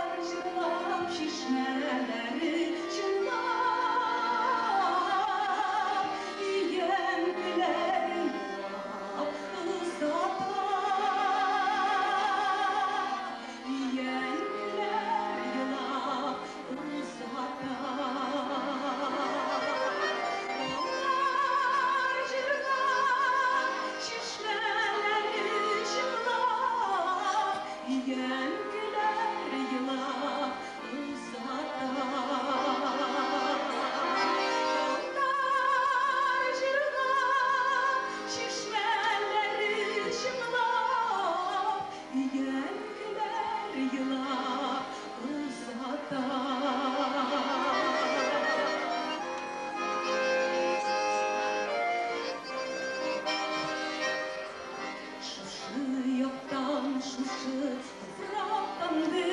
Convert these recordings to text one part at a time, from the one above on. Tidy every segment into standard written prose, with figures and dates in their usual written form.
Җырлап, чишмәләре чыңлап, өянкеләр елап озата. Өянкеләр елап озата. Таулар җырлап, чишмәләре чыңлап, өянкеләр елап озата. Таулар җырлап, чишмәләре чыңлап, өянкеләр елап озата. Шушы яктан, шушы туфрактан без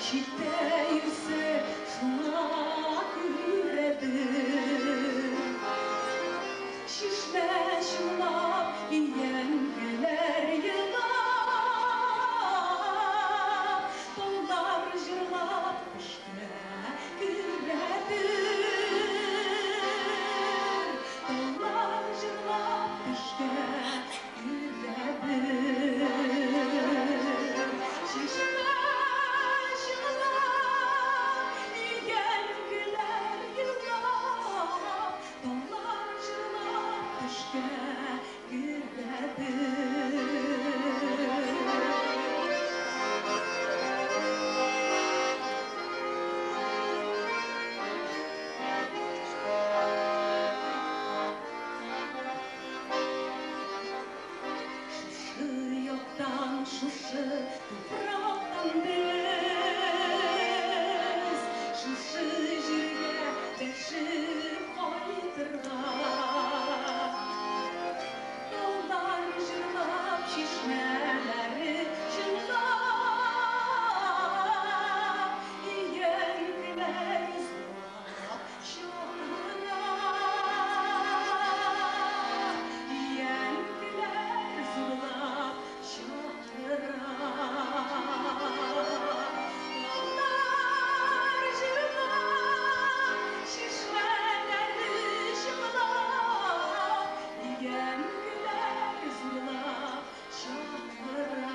читтә йөрсәк, шуңа күрәдер. Чишмә чыңлап, өянкеләр елап, таулар җырлап төшкә керәдер. Таулар җырлап төшкә керәдер. Чишмә чыңлап, өянкеләр елап, таулар җырлап төшкә керәдер. Шушы яктан, шушы туфрактан без шушы җиргә дәшеп кайтырга. Таулар җырлап, чишмәләре чыңлап, өянкеләр зурлап чакыра. Өянкеләр зурлап чакыра. Таулар җырлап, чишмәләре чыңлап, өянкеләр зурлап чакыра.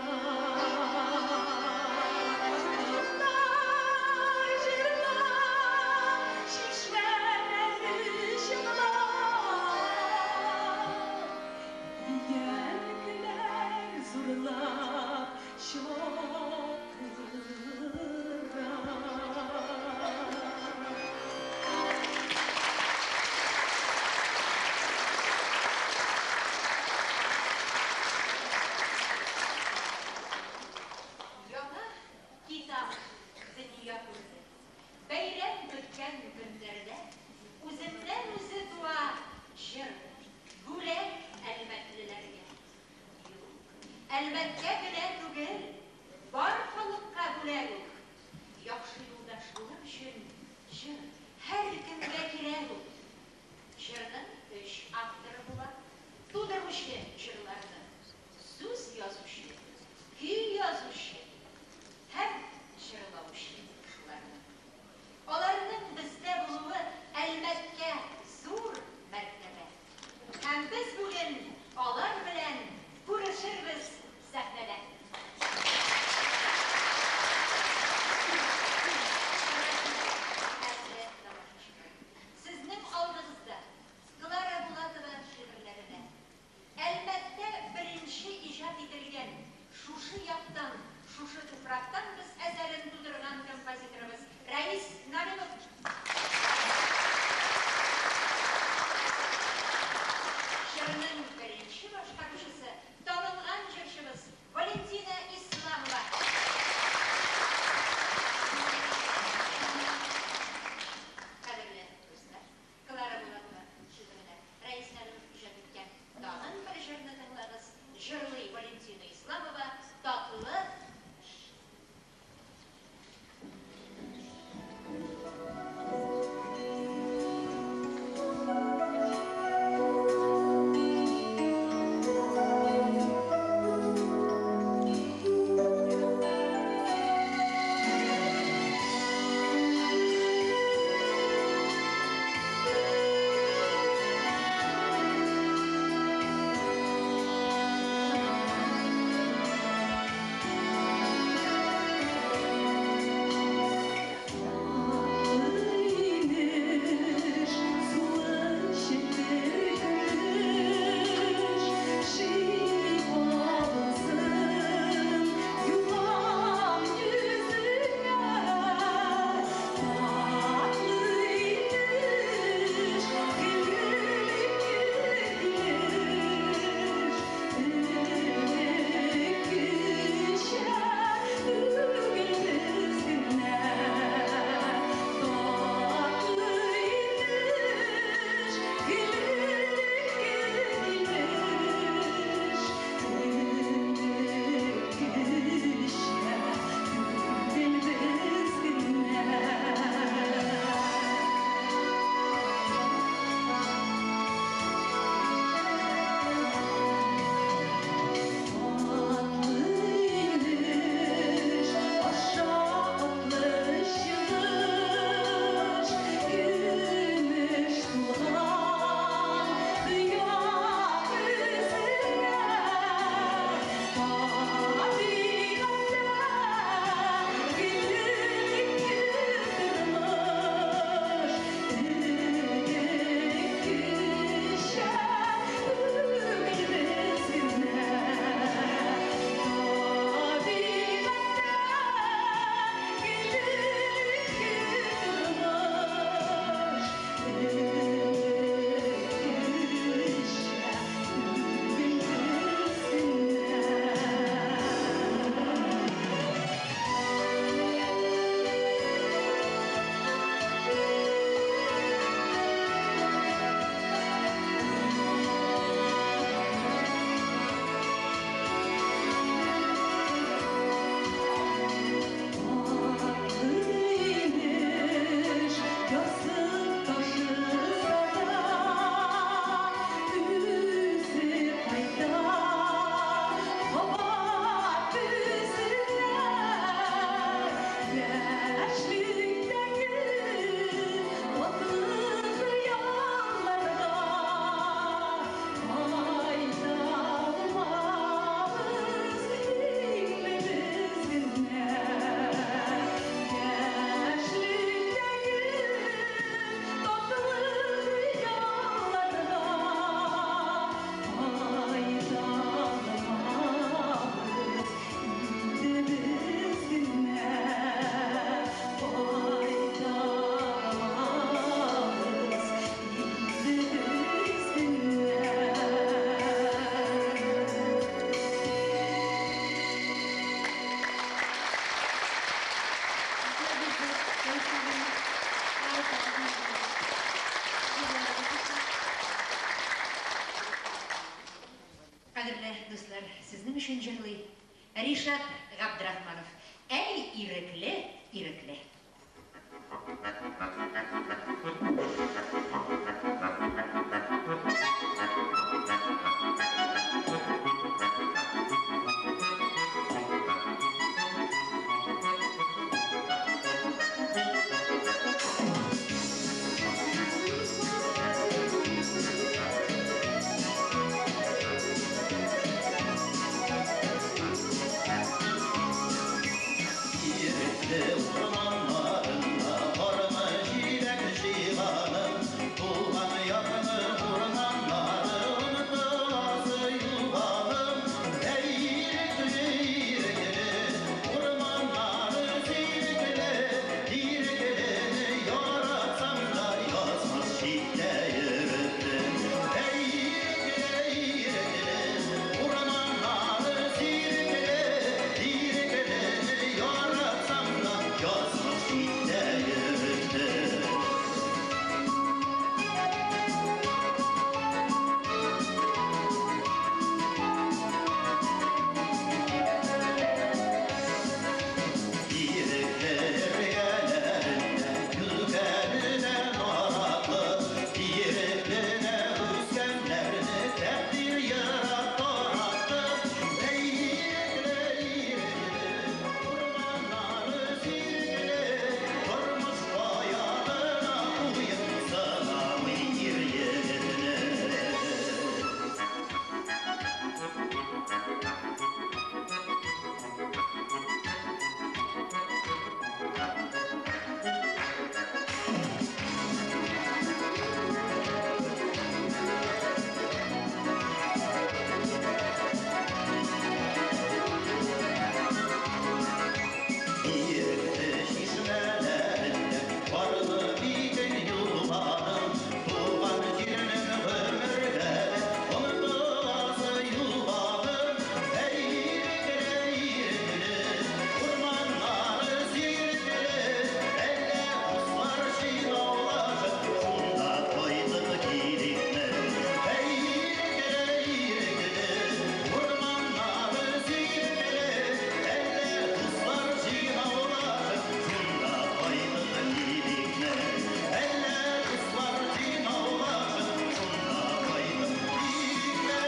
Таулар җырлап, чишмәләре чыңлап, өянкеләр зурлап чакыра. Яңа китап дөнья күрде. Бәйрәм көткән көннәрдә үзеннән-үзе туа җыр, бүләк әлмәтлеләргә. Юк, Әлмәткә генә түгел, бар халыкка бүләк ул. Яхшы юлдаш булыр өчен җыр һәркемгә кирәк ул. Җырның өч авторы була. Тудыручы җырларны, сүз язучы, көй язучы һәм җырлаучы шуларны. Аларның бездә булуы Әлмәткә зур мәртәбә. Һәм без бүген алар белән күрешербез сәхнәдә. Безнең өчен җырлый Ришат Габдрахманов. Әй, ирекле, ирекле. Ирекле урманнарында бармы җиләк җыйганым, туган якны урманнары онытыласы югалым. Әй, ирекле, ирекле, урманнары сирекле, иреклене яратсам да язмыш читтә йөртте. Әй, ирекле, ирекле, урманнары сирекле, иреклене яратсам да язмыш читтә йөртте. Ирекле эргәләрендә юкәле дә наратлы, ирекледә үскәннәрне тәкъдир ерак таратты. Әй, ирекле, ирекле, урманнары сирекле, тормыш аягына куеп сынамый ир егетне. Ирекле чишмәләрендә барлы битен юлларым, туган җирнең гомергә онытыласы юлларым. Әй, ирекле, ирекле, урманнары сирекле, әллә дуслар җыйнаулашып шунда кайтып киликме? Әй, ирекле, ирекле, урманнары сирекле, әллә дуслар җыйнаулашып шунда кайтып киликме? Әллә дуслар җыйнаулашып шунда кайтып киликме?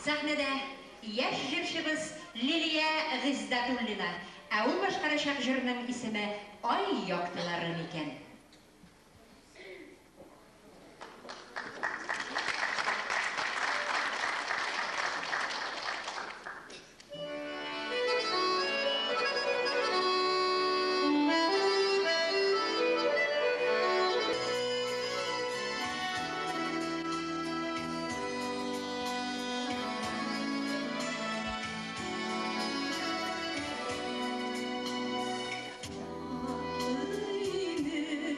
Сәхнәдә яшь җырчыбыз Лилия Гыйздатуллина. Ә ул башкарачак җырның исеме Ай яктылары микән? Ине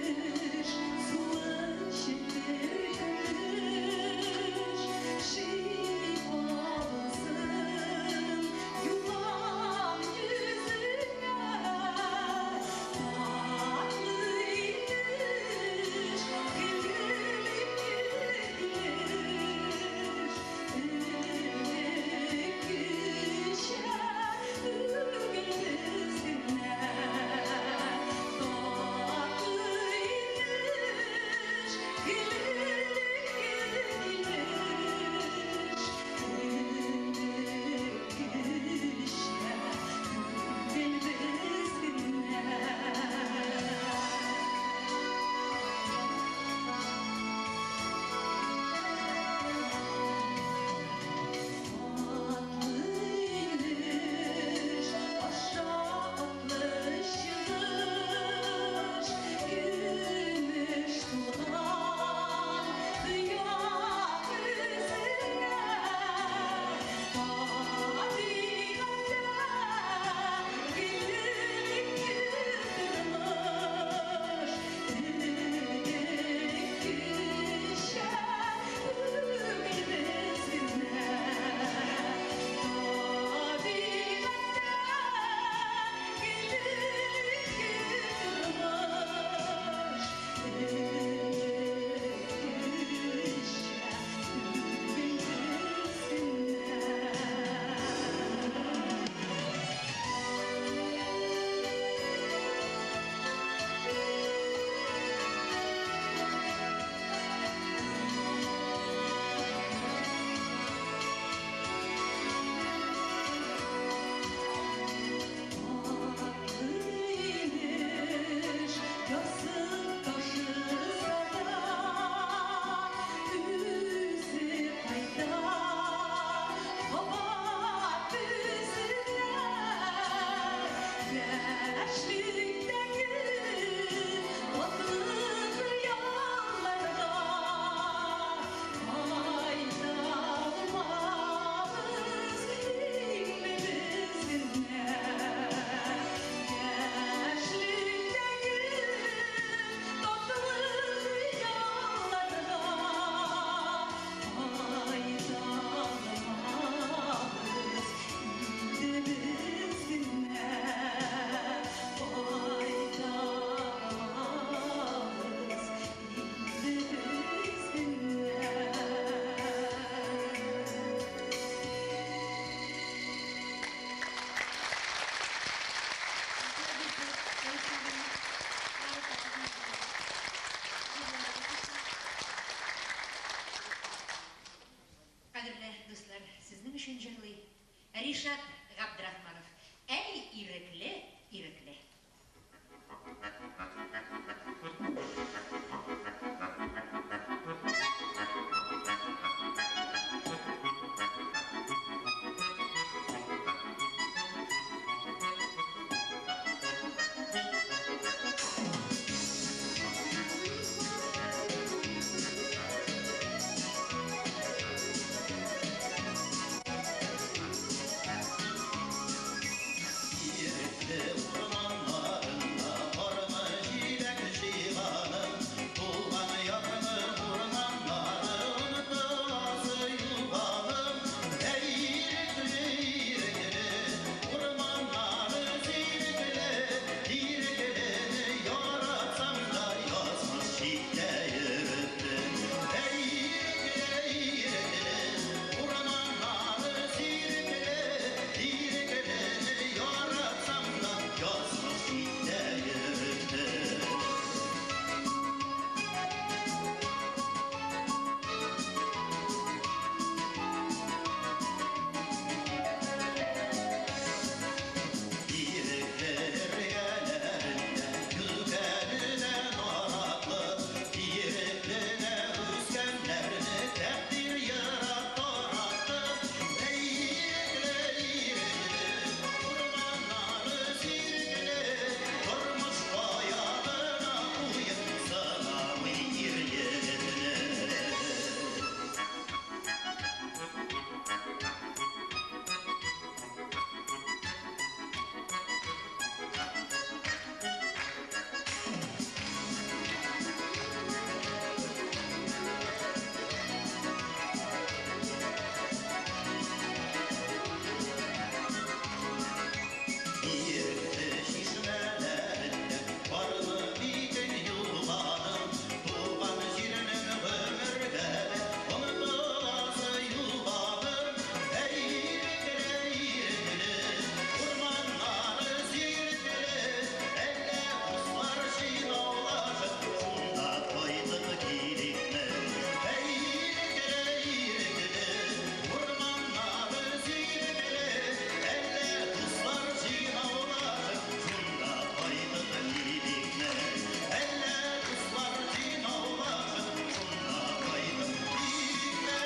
Ришат Габдрахманов. Әй, ирекле, ирекле. Ирекле урманнарында бармы җиләк җыйганым, Туган якны урманнары онытыласы юлганым. Әй, ирекле, ирекле, урманнары зирекле, Иреклене яратсам да язмыш читтә йөртте. Әй, ирекле, ирекле, урманнары зирекле, Иреклене яратсам да язмыш читтә йөртте. Иреклеләр эргәләрендә Күкәле дә наратлы, Ирекледә үскәннәрне тәкъдир ерак таратты. Әй, ирекле, ирекле, урманнары сирекле, Тормыш аягына куеп сынамый ир егетне. Ирекле чишмәләрендә бармы битен юлганым, Туган җирнең гомергә дә онытыласы юлганым. Әй, ирекле, ирекле, урманнары сирекле, Әллә дуслар җыйнаулашып шунда кайтып киликме? Әй, ирекле, ирекле, урманнары сирекле, Әллә дуслар җыйнаулашып шунда кайтып киликме? Әллә дуслар җыйнаулашып шунда кайтып киликме?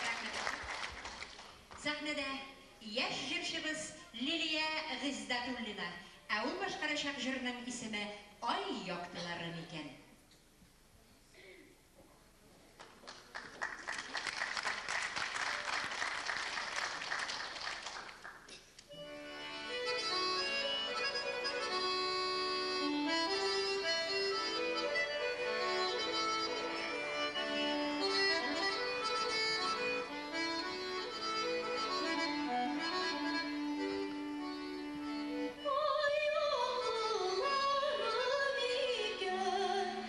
Рәхмәт. Сәхнәдә яшь җырчыбыз Лилия Гыйздатуллина. Ә ул башкарачак җырның исеме Ай яктылары микән. Ай яктылары микән?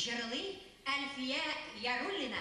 Җырлый Әлфия Яруллина.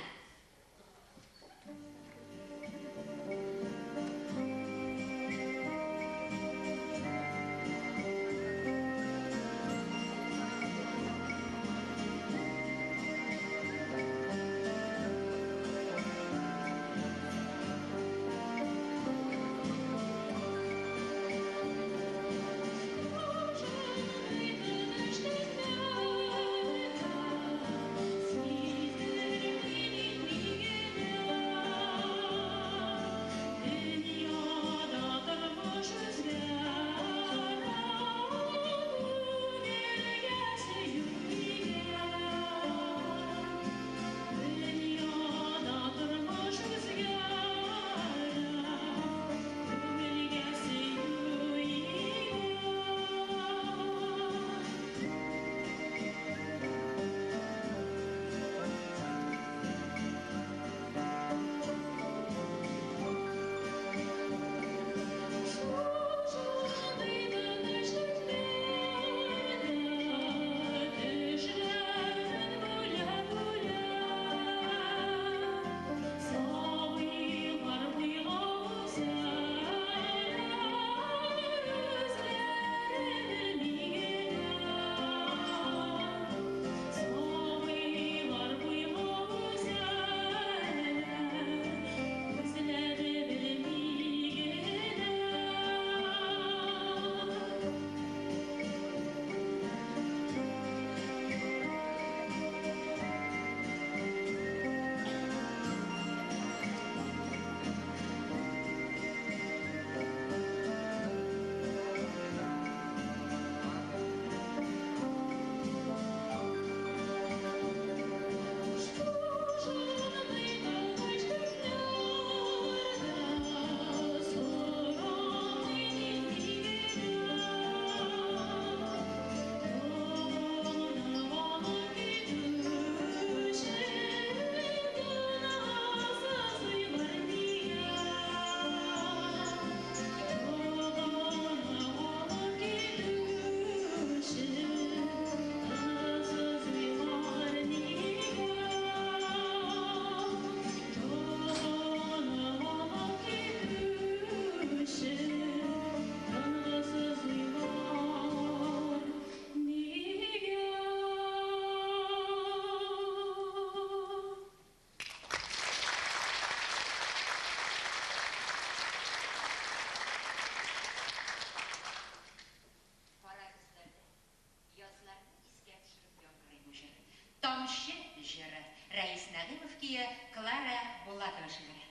Тамчы җыры. Рәис Нәгыймов көе, Клара Булатова шигыре.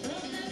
Yürek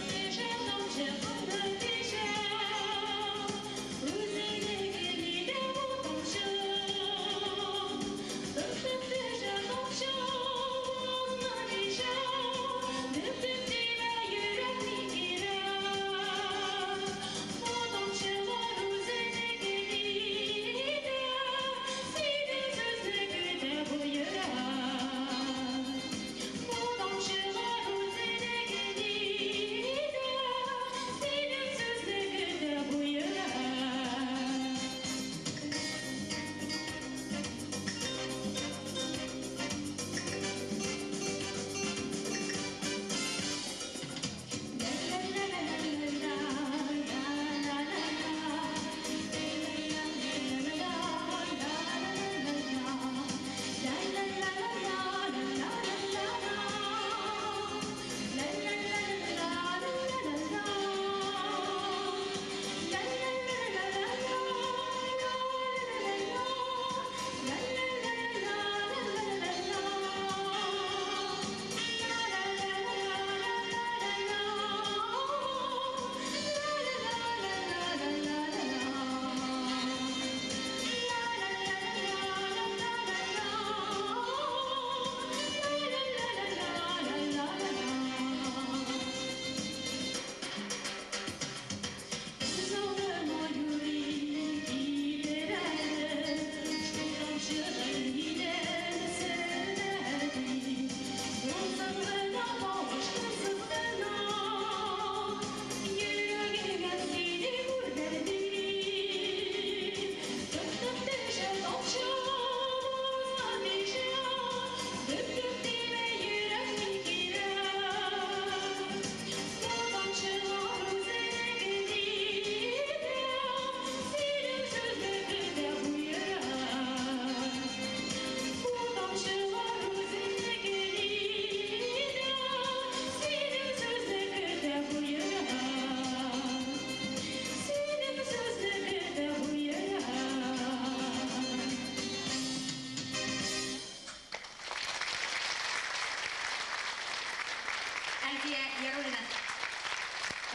Әлфия Яруллина.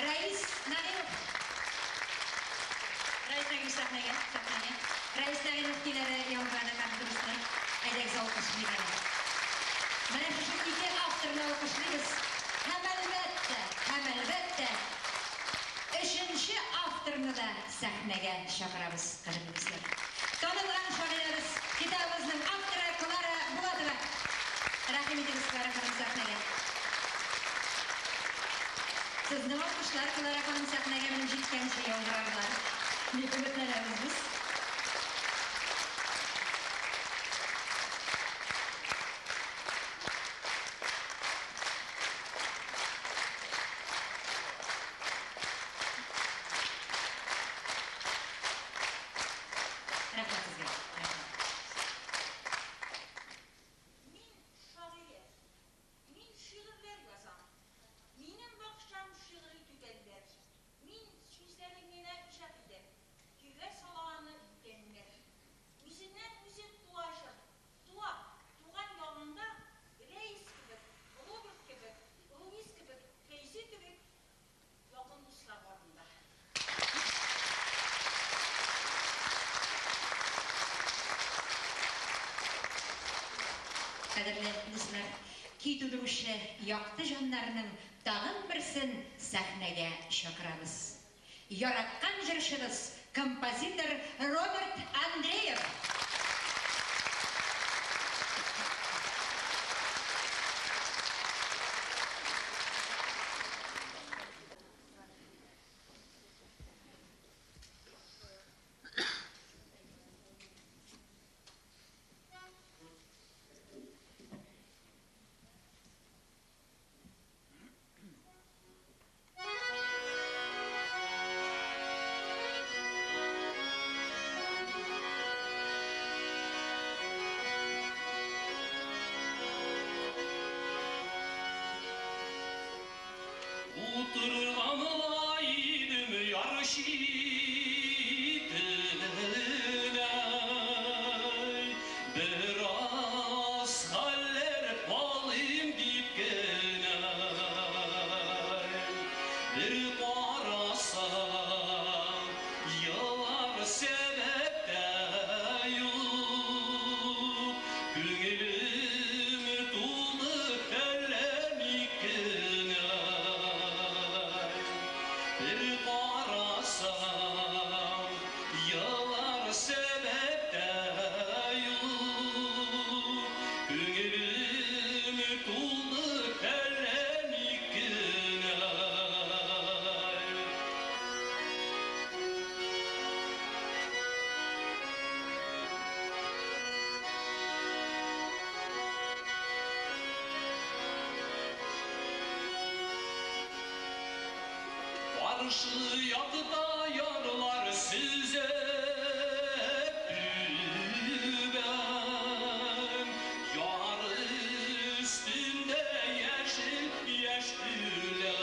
Рәис Нәгыймов. Рәис Нәгыймов сәхнәгә, сәхнәгә. Рәис Нәгыймов көйләре яңгырады, кадерле дуслар. Әйдәгез алкышлыйк әле. Менә шушы ике авторны алкышлыйбыз. Һәм әлбәттә, һәм әлбәттә, өченче авторны да сәхнәгә чакырабыз, кадерле дуслар. Танылган шагыйрәбез, китабыбызның авторы Клара Булатова. Рәхим итегез, Клара ханым, сәхнәгә. Сезнең алкышлар, Клара ханым, сәхнәгә менеп җиткәнче яңгырарлар, дип өметләнәбез без. Рәхмәт сезгә. Рәхмәт. Мин шагыйрә. Мин шигырьләр язам. Минем бакчам шигъри түтәлләр. Мин сүзләрен генә иҗат итәм. Көйгә сала аны өлкәннәр. Үзеннән-үзе туа җыр. Туа, туган ягыңда Рәис кебек, Роберт кебек, Румис кебек, Фәйзи кебек якын дуслар барында. Кадерле дуслар, көй тудыручы якты җаннарның тагын берсен сәхнәгә чакырабыз. Яраткан җырчыбыз, композитор Роберт Андреев. Утырган идем яр читенә, бераз хәлләр алыйм дип кенә. Бер карасам, елар сәбәп тә юк. Күңелем тулды әллә ник кенә. Бер карасам, елар сәбәп тә юк. Күңелем тулды әллә ник кенә. Каршы якта ярлар сөзеп түбән, яр өстендә яшел яшь үлән.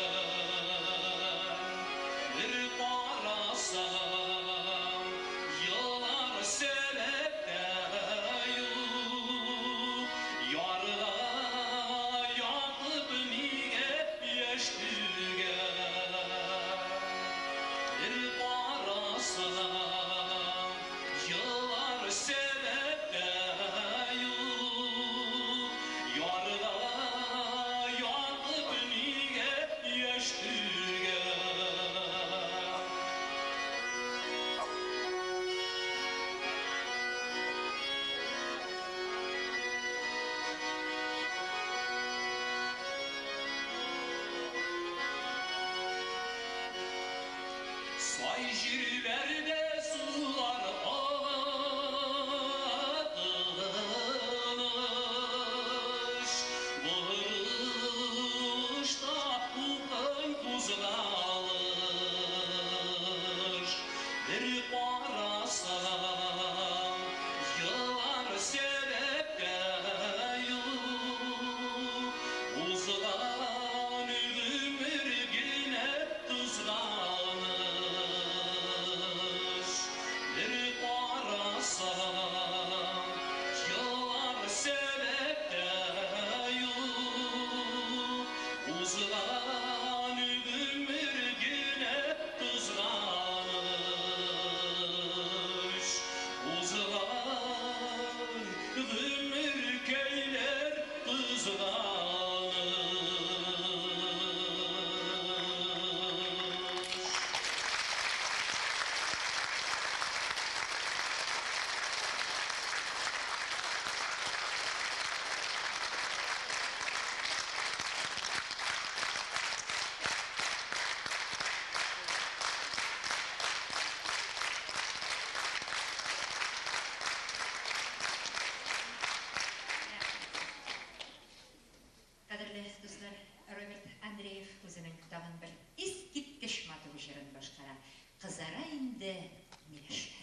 Бер карасам, елар сәбәп тә юк. Ярга ятып нигә яшь түгә? Бер карасам, елар сәбәп тә юк. Ярга ятып нигә яшь түгә? Сай җирләрдә сулар атыныш, Борышта укын кузгалыш. Бер карасам, елар сәбәп тә юк. Узган гомер генә тузганыш. Бер карасам, елар сәбәп тә юк. Узган Кызара инде миләшләр.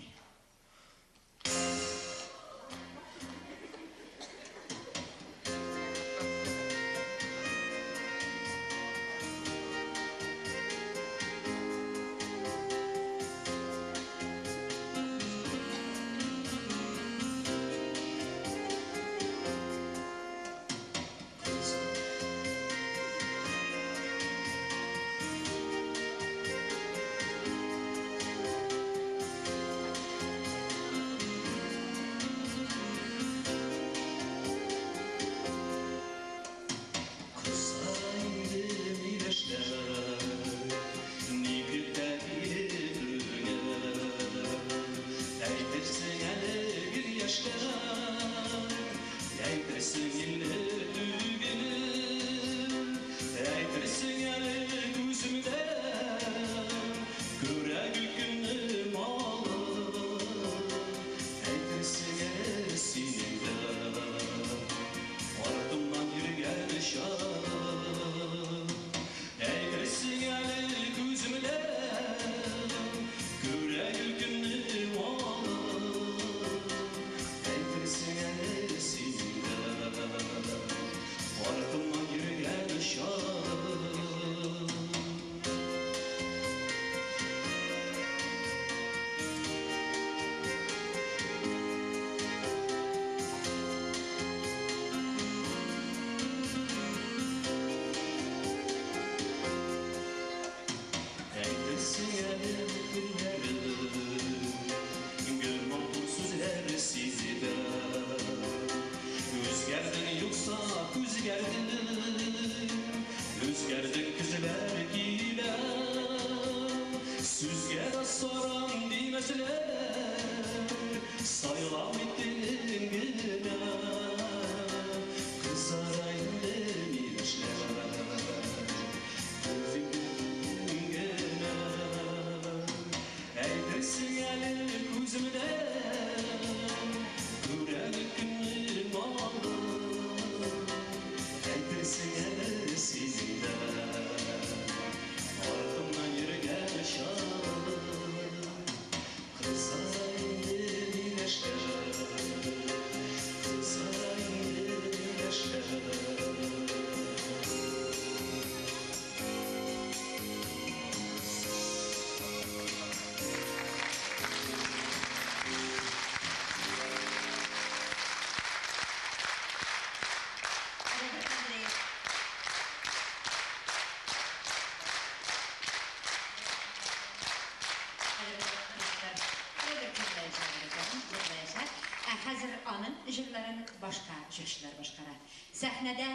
Җырларын башка җырчылар башкара. Сәхнәдә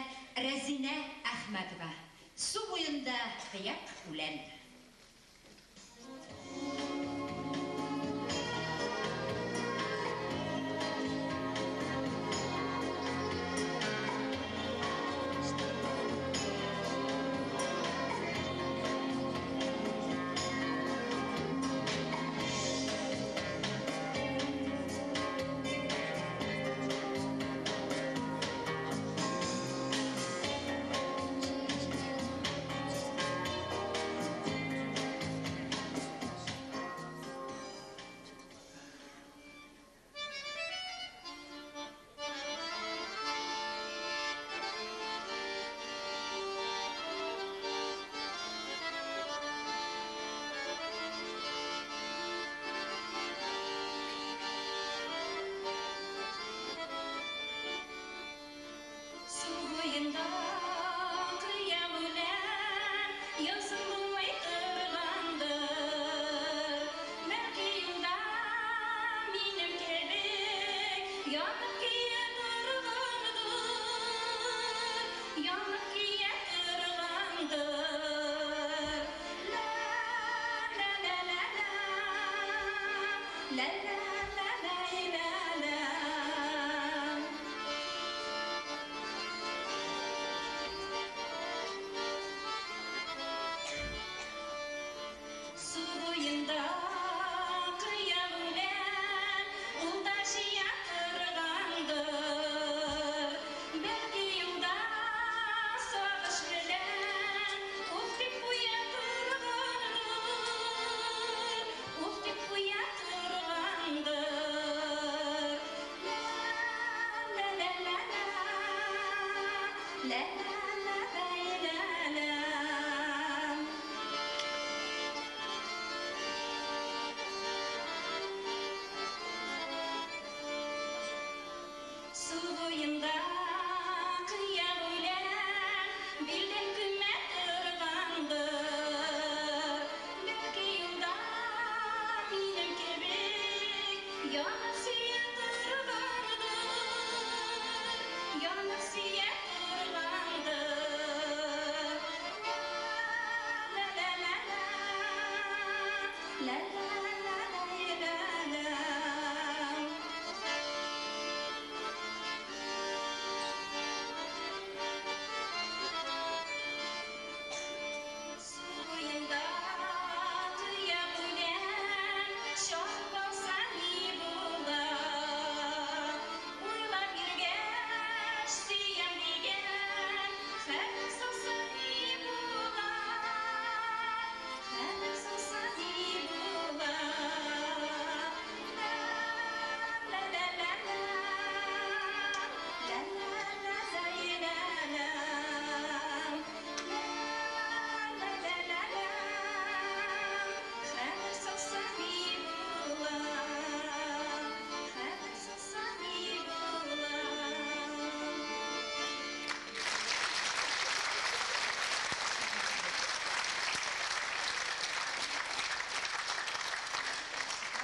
Рәзинә Әхмәтова. Су буенда кыяк үлән.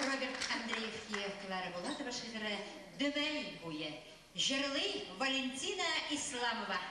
Роберт Андреев көе, Клара Булатова шигыре Дөмәй буе. Җырлый Валентина Исламова.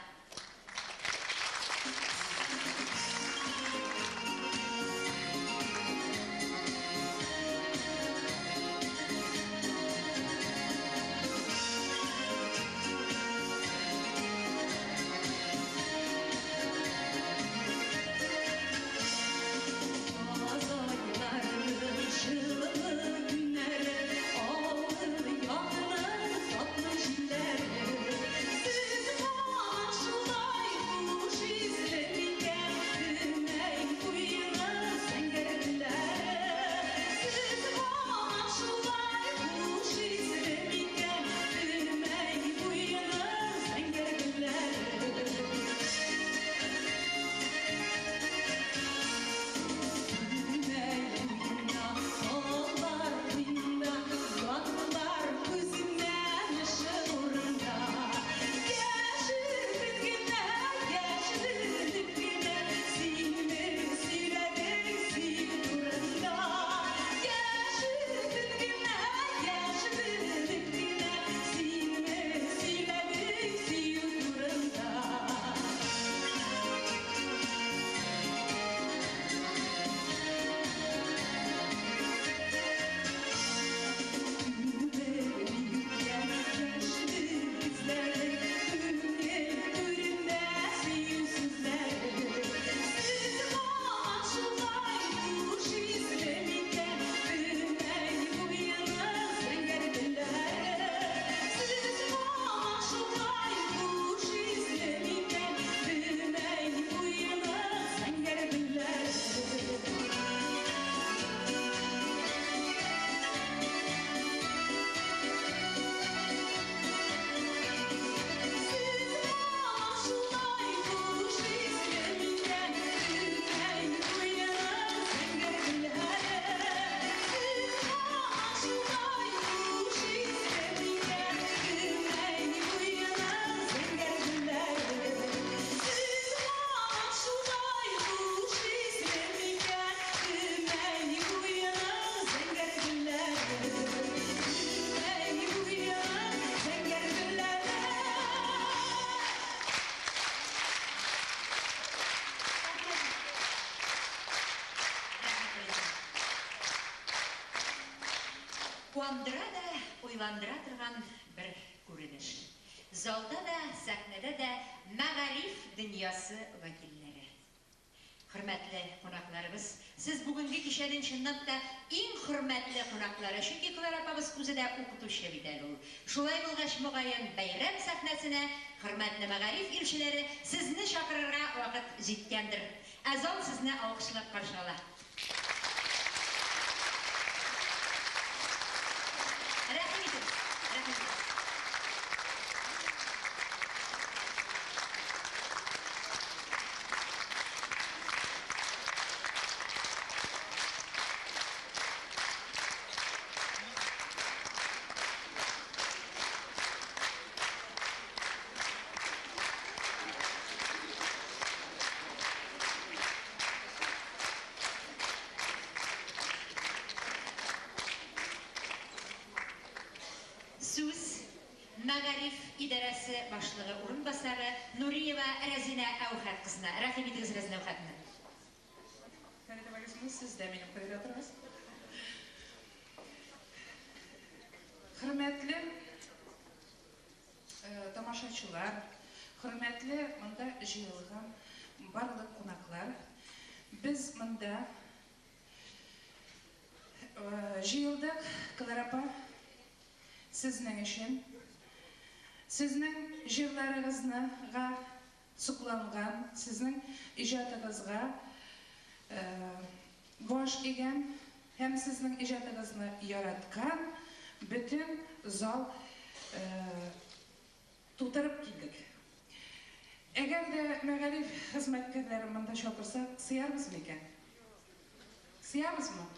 Куандыра да, уйландыра торган бер күренеш. Залда да, сәхнәдә дә мәгариф дөньясы вәкилләре. Хөрмәтле кунакларыбыз, сез бүгенге кичәнең чыннан да иң хөрмәтле кунаклары, чөнки Клара апабыз үзе дә укытучы бит әле ул. Шулай булгач, мөгаен, бәйрәм сәхнәсенә хөрмәтле мәгариф илчеләре сезне чакырырга вакыт җиткәндер. Ә зал сезне алкышлап каршы ала. Рәхим итегез, рәхим итегез. Сүз мәгариф идарәсе башлыгы урынбасары Нуриева Рәзинә Әүхәт кызына. Рәхим итегез, Рәзинә Әүхәтовна. Фәридә Валисовна, сез дә минем кайда торыгыз. Хөрмәтле тамашачылар, хөрмәтле монда җыелган барлык кунаклар, без монда җыелдык, Клара апа, сезнең өчен, сезнең җырларыгызга сокланган, сезнең иҗатыгызга баш игән һәм сезнең иҗатыгызны яраткан бөтен зал тутырып килдек. Әгәр дә мәгариф хезмәткәрләрен монда чакырсак, сыярбызмы икән? Сыябызмы?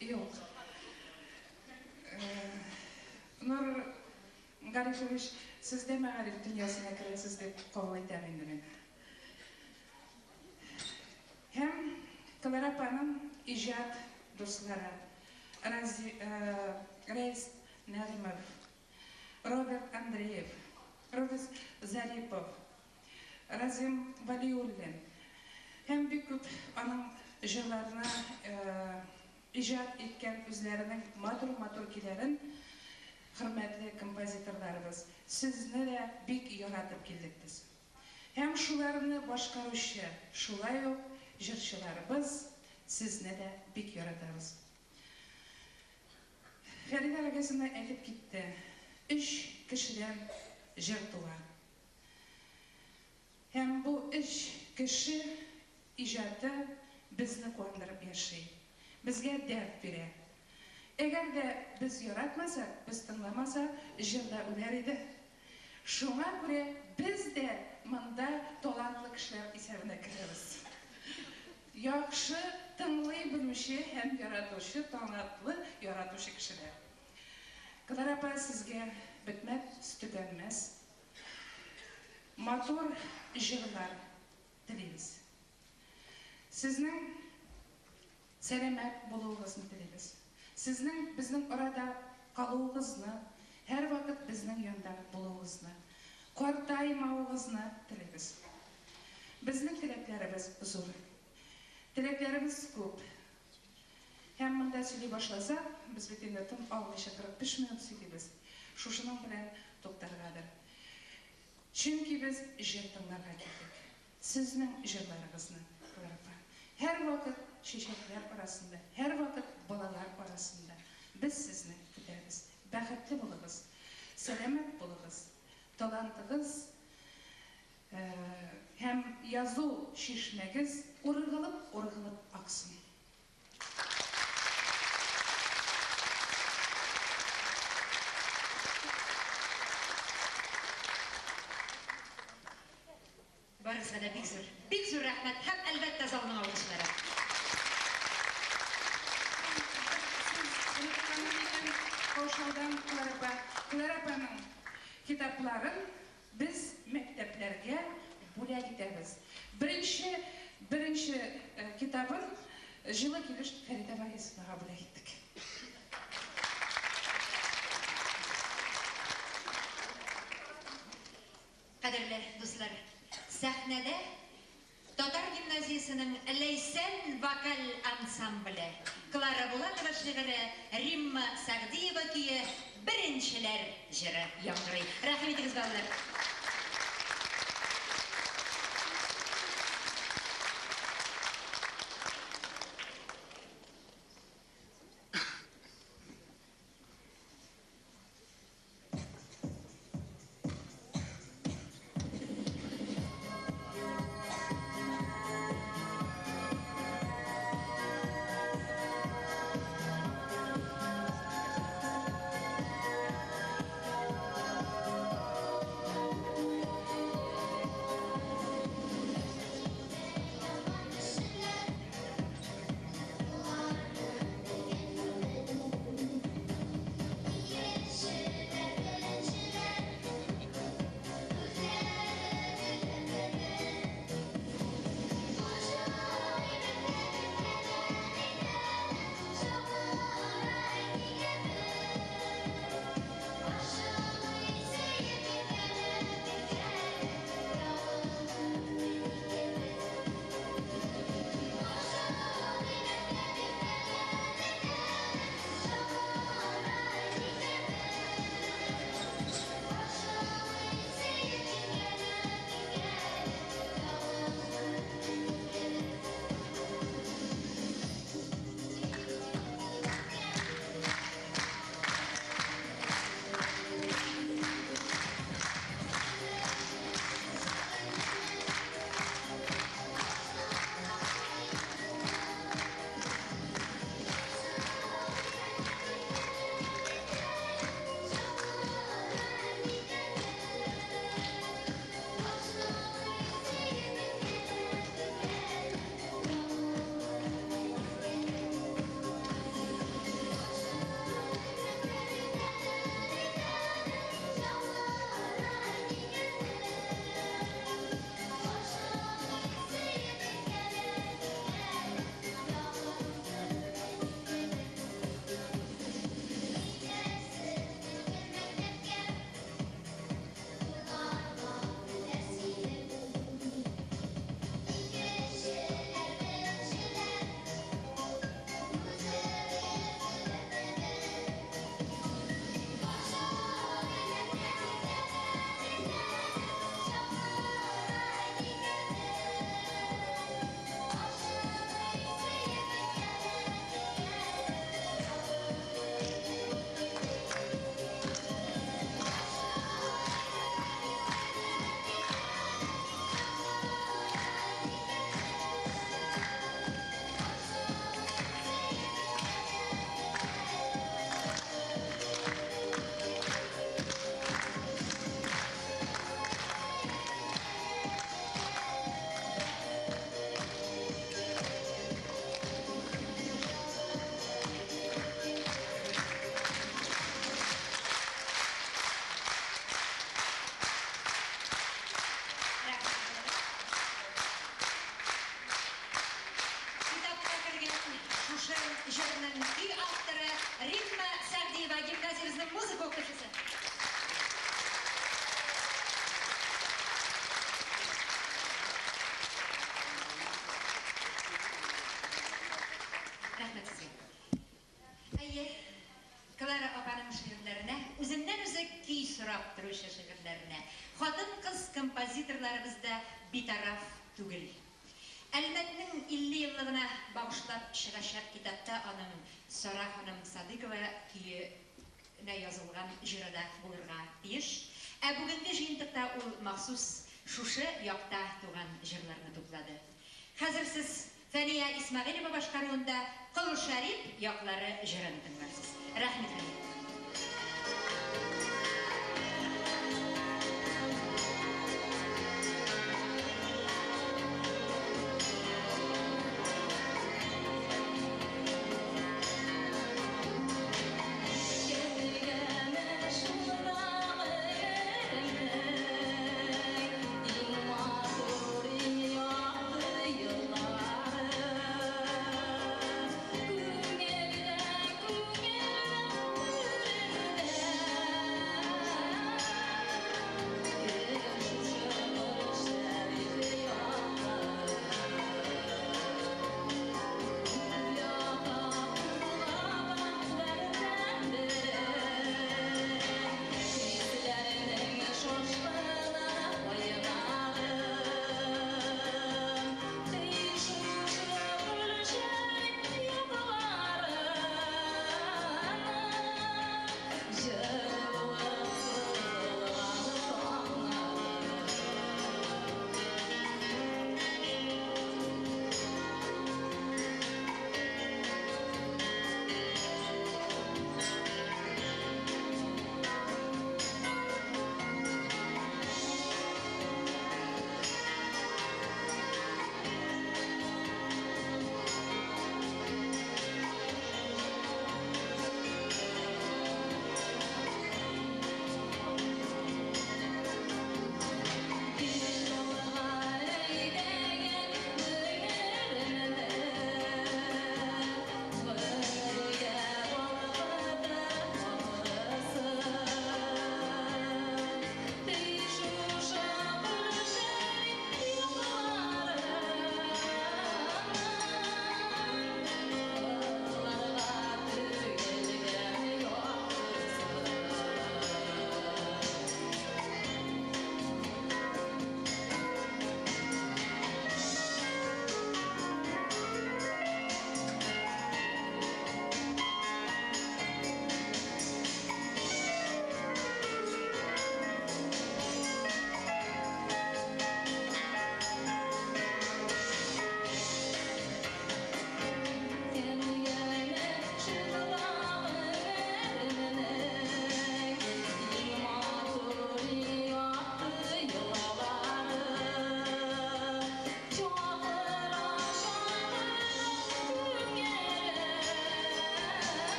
Юк. Нур Гарифович, сез дә мәгариф дөньясына керәсез дип кабул итәм инде мин. Һәм Клара апаның иҗат дуслары, Рәис Нәгыймов, Роберт Андреев, Роберт Зарипов, Разим Валиуллин һәм бик күп аның җырларына иҗат иткән үзләренең матур-матур көйләрен хөрмәтле композиторларыбыз, сезне дә бик яратып килдек без. Һәм шуларны башкаручы шулай ук җырчыларыбыз, сезне дә бик яратабыз. Фәридә Рагазина әйтеп китте, өч кешедән җыр туа. Һәм бу өч кеше иҗаты безне куандырып яши, безгә дәрт бирә. Әгәр дә без яратмасак, без тыңламасак, җыр да үләр иде. Шуңа күрә без дә монда талантлы кешеләр исәбенә керәбез. Яхшы тыңлый белүче һәм яратучы, талантлы яратучы кешеләр. Клара апа, сезгә бетмәс, төкәнмәс матур җырлар телибез. Сезнең сәламәт булуыгызны телибез. Сезнең безнең арада калуыгызны, һәрвакыт безнең янда булуыгызны, картаймавыгызны телибез. Безнең теләкләребез зур. Теләкләребез күп. Һәм монда сөйли башласак, без бит инде тын алмыйча 45 минут сөйлибез. Шушының белән туктаргадыр. Чөнки без җыр тыңларга килдек. Сезнең җырларыгызны, Клара апа. Һәрвакыт чәчәкләр арасында, һәрвакыт балалар арасында. Без сезне көтәбез. Бәхетле булыгыз, сәламәт булыгыз. Талантыгыз һәм язу чишмәгез ургылып-ургылып аксын. Барыгызга да бик зур, бик зур рәхмәт һәм, әлбәттә, залның алкышлары. Каушаудан Клара апа, Клара апаның китапларын без мәктәпләргә бүләк итәбез. Беренче, беренче китабын җылы килеш Фәридә Вагизовнага бүләк иттек. Кадерле дуслар, сәхнәдә Татар гимназиясенең Ләйсән вокаль ансамбле. Клара Булатова шигыре, Римма Сәгъдиева көе Беренчеләр җыры яңгырый. Рәхим итегез, балалар. дигән җырның көй авторы Римма Сәгъдиева, гимназиябезнең музыка укытучысы. Рәхмәт сезгә. Әйе, Клара апаның шигырьләренә, үзеннән-үзе көй сорап торучы шигырьләренә хатын-кыз композиторларыбыз да битараф түгел. Әлмәтнең 50 еллыгына багышлап чыгачак китапта аның Сара ханым Садыкова көенә язылган җыры да булырга тиеш. Ә бүгенге җыентыкта ул махсус шушы якта туган җырларны туплады. Хәзер сез Фәния Исмәгыйлева башкаруында Кол Шәрип яклары җырын тыңларсыз. Рәхим итегез.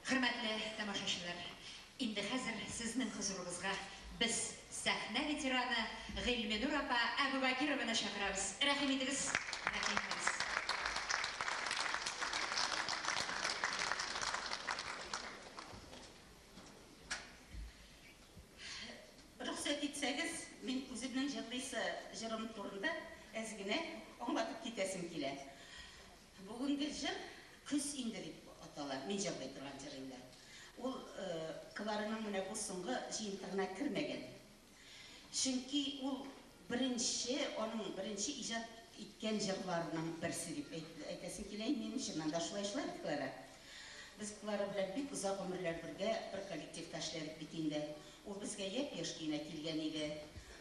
Хөрмәтле тамашачылар, инде хәзер сезнең хозурыгызга без сәхнә ветераны Гыйльменур апа Әбүбакированы чакырабыз. Рәхим итегез, рәхим итегез. Рөхсәт итсәгез, мин үземнең җырлыйсы җырым турында әз генә аңлатып китәсем килә. Бүгенге җыр Көз инде дип атала, мин җырлый торган җыр инде. Ул Клараның менә бу соңгы җыентыгына кермәгән. Чөнки ул беренче, аның беренче иҗат иткән җырларының берсе дип әйтәсем килә инде минем, чыннан да шулай шулай бит, Клара. Без Клара белән бик озак гомерләр бергә бер коллективта эшләдек бит инде. Ул безгә япь-яшь генә килгән иде.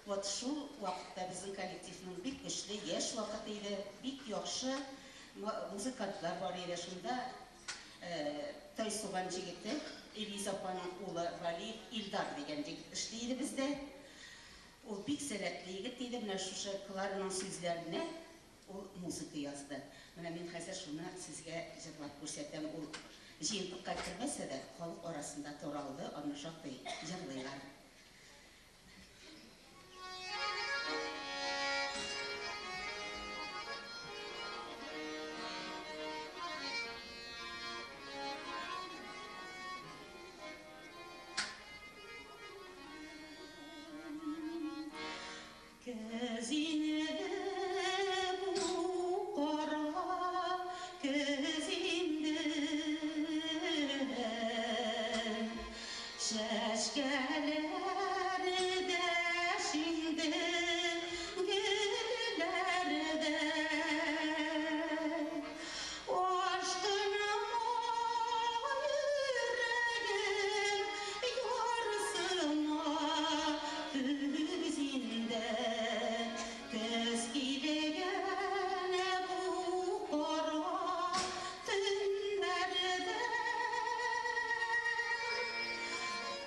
Вот шул вакытта безнең коллективның бик көчле яшь вакыты иде, бик яхшы музыкантлар бар иде. Шунда Тайсуган җегете, Элиза апаның улы Валиев Илдар дигән җегет эшли иде бездә. Ул бик сәләтле егет иде. Менә шушы Клараның сүзләренә ул музыка язды. Менә мин хәзер шуны сезгә җырлап күрсәтәм. Ул җыентыкка кермәсә дә, халык арасында таралды, аны шактый җырлыйлар. Көз инде бу кара көз инде, Чәчкәләр дә шиңде, гөлләр дә. Ашкынма, йөрәгем, ярсыма, көз инде. Көз килгән бу кара төннәрдә.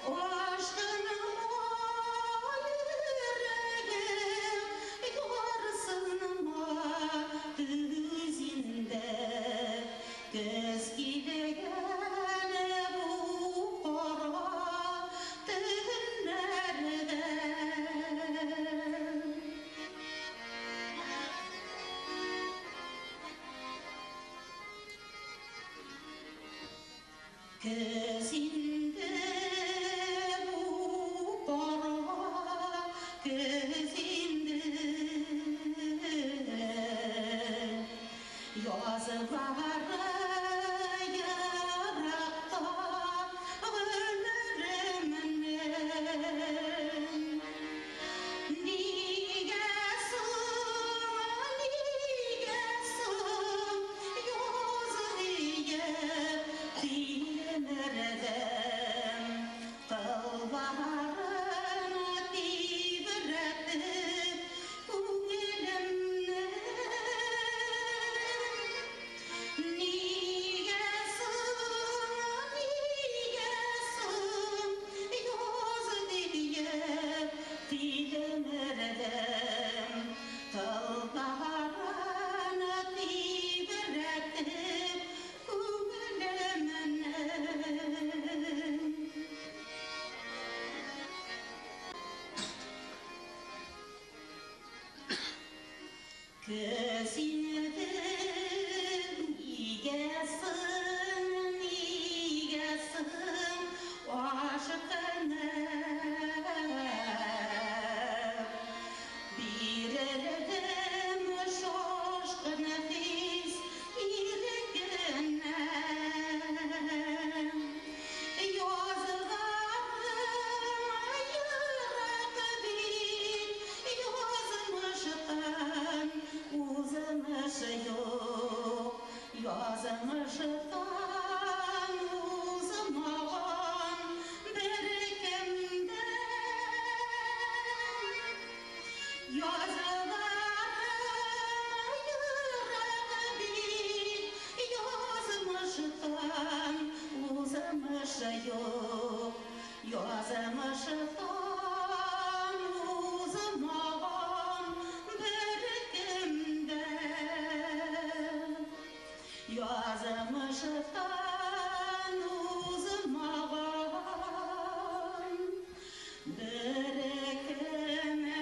Ашкынма, йөрәгем, ярсынма, көз инде. Көз килгән бу кара төннәрдә. Көз инде бу кара көз инде, Язлары еракта гомеремнең. Нигә соң, нигә соң яз диеп тилмердем, Кылларын тибрәтеп күңелемне. Нигә соң, нигә соң яз диеп тилмердем, Кылларын тибрәтеп күңелемне. Көз инде, нигә соң, нигә соң ашкынып, Бирелдем шашкын хис иркенә. Язларым ерак бит, язмыштан узмыш юк, язмыштан узмаган беркем дә. Язларым ерак бит, язмыштан узмыш юк, язмыштан узмаган беркем дә. Язмыштан узмаган беркем дә.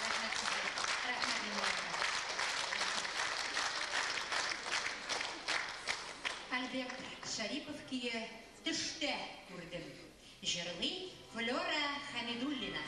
Рәхмәт сезгә. Рәхмәт, Лилия апа. Альберт Шәрипов көе «Төштә күрдем». Җырлый Флера Хәмидуллина.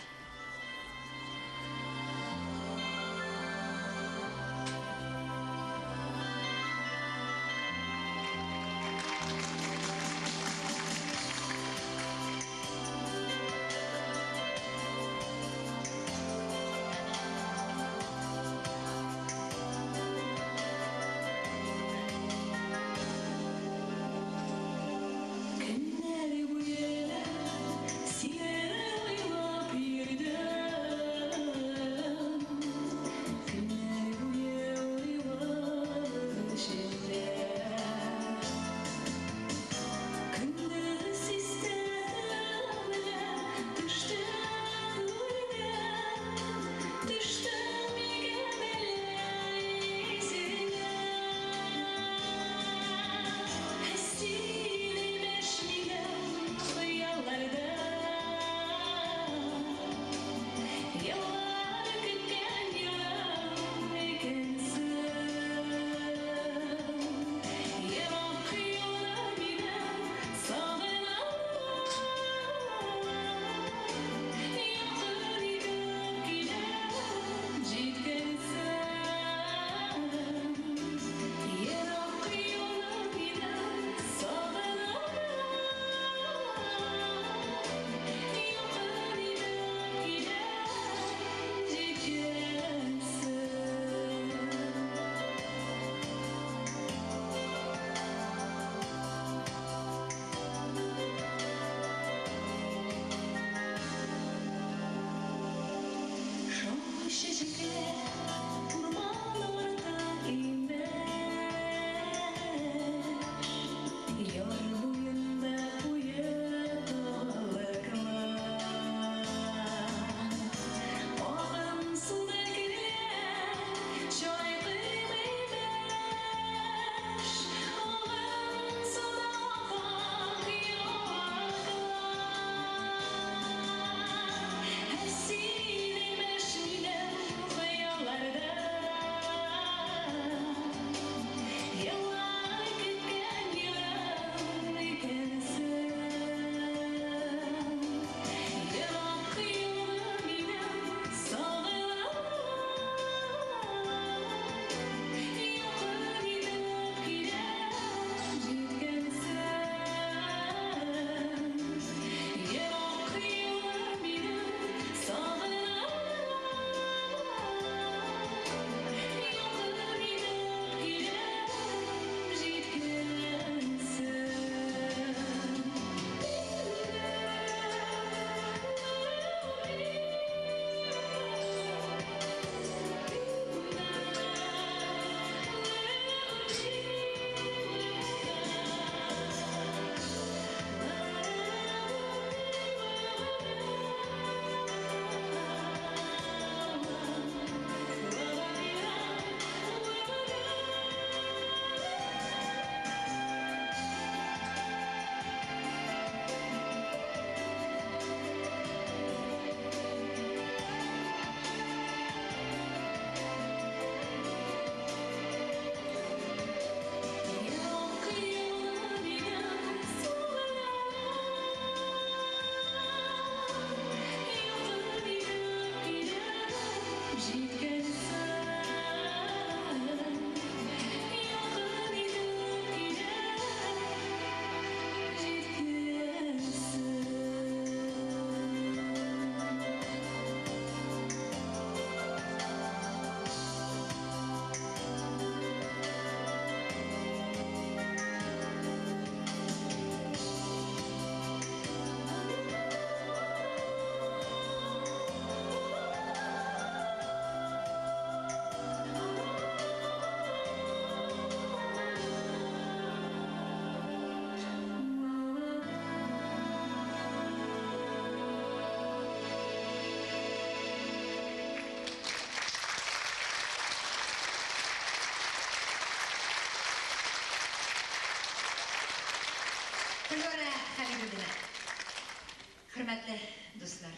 Хөрмәтле дуслар,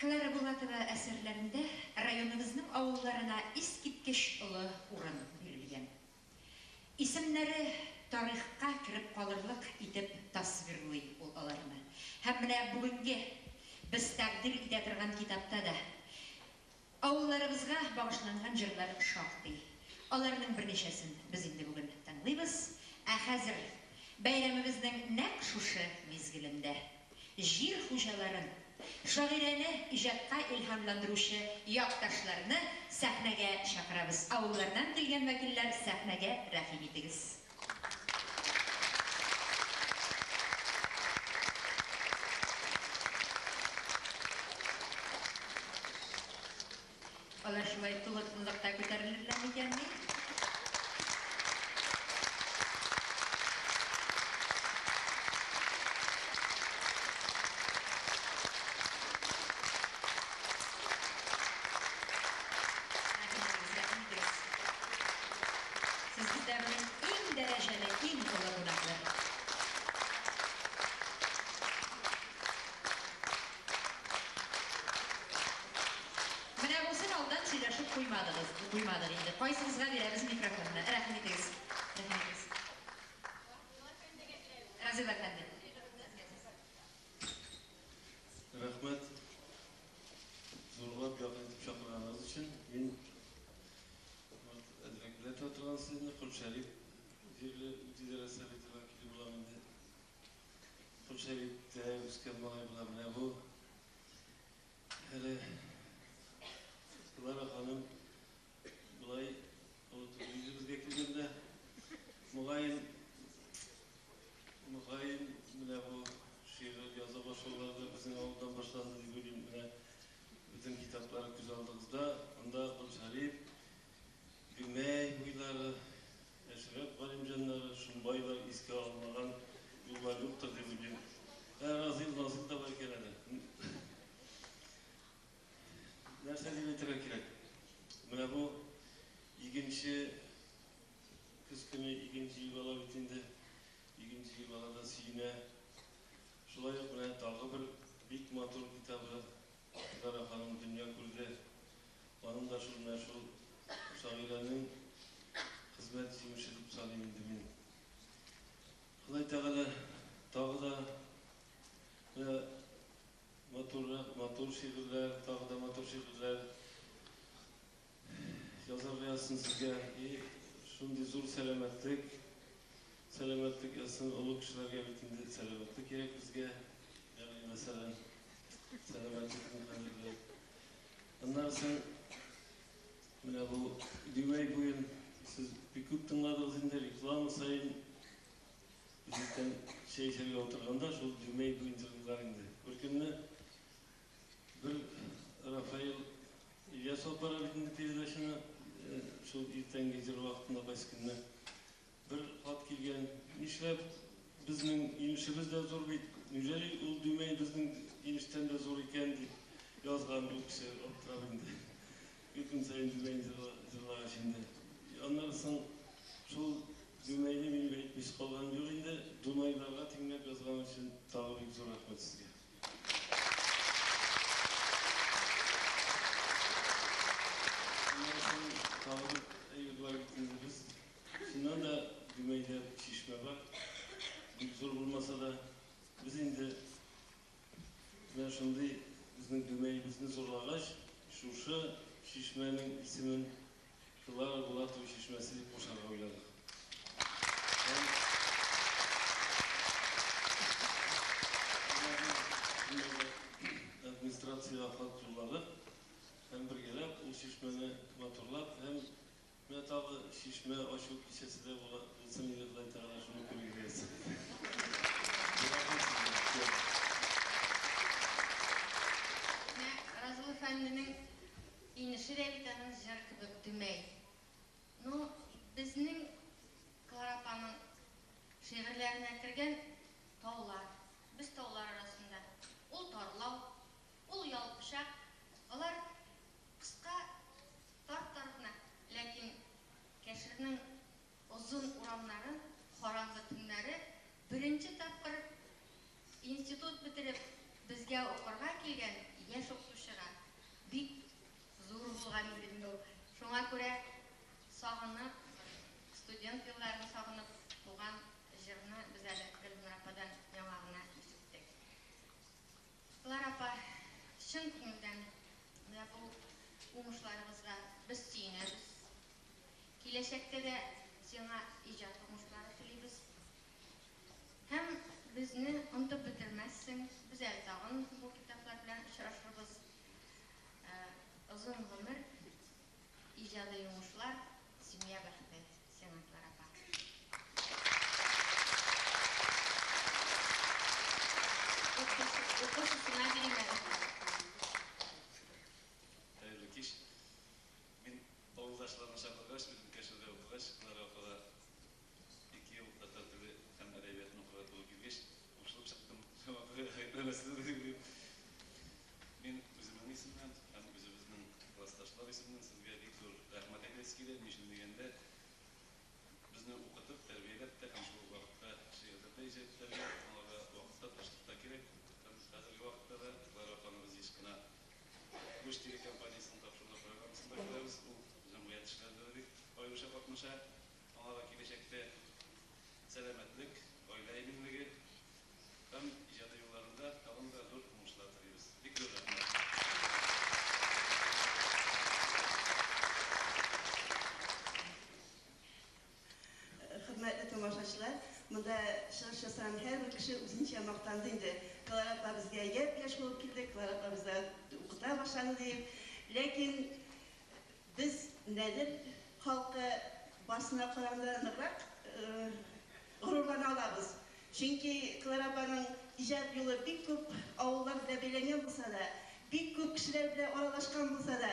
Клара Булатова әсәрләрендә районыбызның авылларына искиткеч олы урын бирелгән. Исемнәре тарихка кереп калырлык итеп тасвирлый ул аларны. Һәм менә бүгенге без тәкъдир итә торган китапта да авылларыбызга багышланган җырлар шактый. Аларның берничәсен без инде бүген тыңлыйбыз. Ә хәзер бәйрәмебезнең нәкъ шушы мизгелендә җир хуҗаларын, шагыйрәне иҗатка илһамландыручы якташларны сәхнәгә чакырабыз. Авыллардан килгән вәкилләр, сәхнәгә рәхим итегез. Алар шулай тулы тынлыкта күтәрелерләр микәнни? Рәхим итегез, рәхим итегез. Сез бездә бүген иң дәрәҗәле, иң олы кунаклар. Менә бусын алдан сөйләшеп куймадыгыз, куймадык инде. Кайсыгызга бирәбез микрофонны? Рәхим итегез. Рәхим итегез. Разил әфәнде. Рәхмәт. Зурлап якын итеп чакырганыгыз өчен. Мин вот әзрәк белә торган сезне Кол Шәриф җирле үзидарә советы вәкиле булам инде. Кол Шәрифтә үскән малай була менә бу. Әле Клара ханым болай үзебезгә килгәндә, мөгаен, мөгаен менә бу шигырь яза башлаулары да безнең авылдан башланды дип уйлыйм. Менә бөтен китаплар күз алдыгызда. Анда Кол Шәриф, Дүмәй буйлары, Әшрәф Галимҗаннары, Шомбайлар искә алынмаган юллар юктыр дип уйлыйм. Ә Разил Назил да бар икән әле. Нәрсә дип әйтергә кирәк? Менә бу игенче көз көне иген җыеп ала бит инде. Иген җыеп ала да сөенә. Шулай ук менә тагы бер бик матур китабы Клара ханым дөнья күрде. Аның да шул менә шул шагыйрәнең хезмәт җимеше дип саныйм инде мин. Ходай Тәгалә тагы да менә матуррак, матур шигырьләр, тагы да матур шигырьләр язарга язсын сезгә. И шундый зур сәламәтлек, сәламәтлек язсын. Олы кешеләргә бит инде сәламәтлек кирәк безгә. Ягъни мәсәлән, сәламәтлекнең кадерле. Аннан соң менә бу Димәй буен сез бик күп тыңладыгыз инде, реклама саен без иртән чәй эчәргә утырганда шул Димәй буен җырлыйлар инде. Бер көнне бер Рафаил Ильяс алып бара бит инде передачаны, шул иртәнге җыр вакытында кайсы көнне бер хат килгән. Нишләп безнең инешебез дә зур бит, неужели ул Димәй безнең инештән дә зур икән дип язган ул кеше аптырап инде. Көн саен Димәй җырлагач инде. Аннан соң шул Димәйне минем әйтмичә калган юк инде. Дунайларга тиңләп язган өчен тагы бик зур рәхмәт сезгә. Аннан соң тагы бер әйбер бар бит инде без. Чыннан да Димәйдә чишмә бар. Бик зур булмаса да, без инде менә шундый безнең Димәебезне зурлагач, шушы чишмәнең исемен Клара Булатова чишмәсе дип кушарга уйладык. Һәм администрациягә хат юлладык һәм бергәләп ул чишмәне матурлап һәм менә тагы чишмә ачу кичәсе дә була булсын иде, Ходай Тәгалә шуны күрергә язсын. Рәхмәт сезгә. Менә Разил әфәнденең инеше дә бит аның җыр кебек Дөмәй. Ну, безнең Клара апаның шигырьләренә кергән таулар. Без таулар арасында. Ул Тарлау, ул Ялпычак. Алар кыска, тар-тар гына, ләкин Кәшернең озын урамнары, караңгы төннәре беренче тапкыр Безгә укырга килгән яшь укытучыга бик зур булган иде инде ул. Шуңа күрә сагынып, студент елларын сагынып туган җырны без әле Гөлнур ападан яңа гына ишеттек. Клара апа, чын күңелдән менә бу уңышларыгызга без сөенәбез. Киләчәктә дә сиңа иҗат уңышлары телибез. Һәм безне онытып бетермәссең, без әле тагын бу китаплар белән очрашырбыз. Озын гомер, иҗади уңышлар, семья бәхете сиңа, Клара апа. Укучысына бирим әле. Хәерле кич. Мин авылдашларны чакыргач, үзем Кәшердә укыгач, Клара апага 2 ел татар теле һәм әдәбиятын укырга туры килгәч, кушылып чыктым. Гаепләмәсләр дип уйлыйм. Мин үземнең исемнән һәм үзебезнең классташлар исеменнән сезгә бик зур рәхмәт әйтәсе килә. Ни өчен дигәндә, безне укытып, тәрбияләп тә һәм шул ук вакытта шигырьләр дә иҗат итәргә аңарга вакыт та, тырышлык та кирәк. Һәм хәзерге вакытта да Клара апаны без еш кына Гуш телекомпаниясенең тапшырулар программасында күрәбез. Ул җәмгыять эшләрендә дә бик аеруча катнаша. Аңа да киләчәктә сәламәтлек, гаилә иминлеге һәм иҗади юлларында тагын да зур уңышлар телибез. Бик зур рәхмәт. Хөрмәтле тамашачылар, монда чыгыш ясаган һәрбер кеше үзенчә мактанды инде. Клара апа безгә япь-яшь булып килде, Клара апа бездә укыта башлады диеп. Ләкин без Нәдер халкы барсына караганда ныграк горурлана алабыз. Чөнки Клара апаның иҗат юлы бик күп авыллар белән бәйләнгән булса да, бик күп кешеләр белән аралашкан булса да,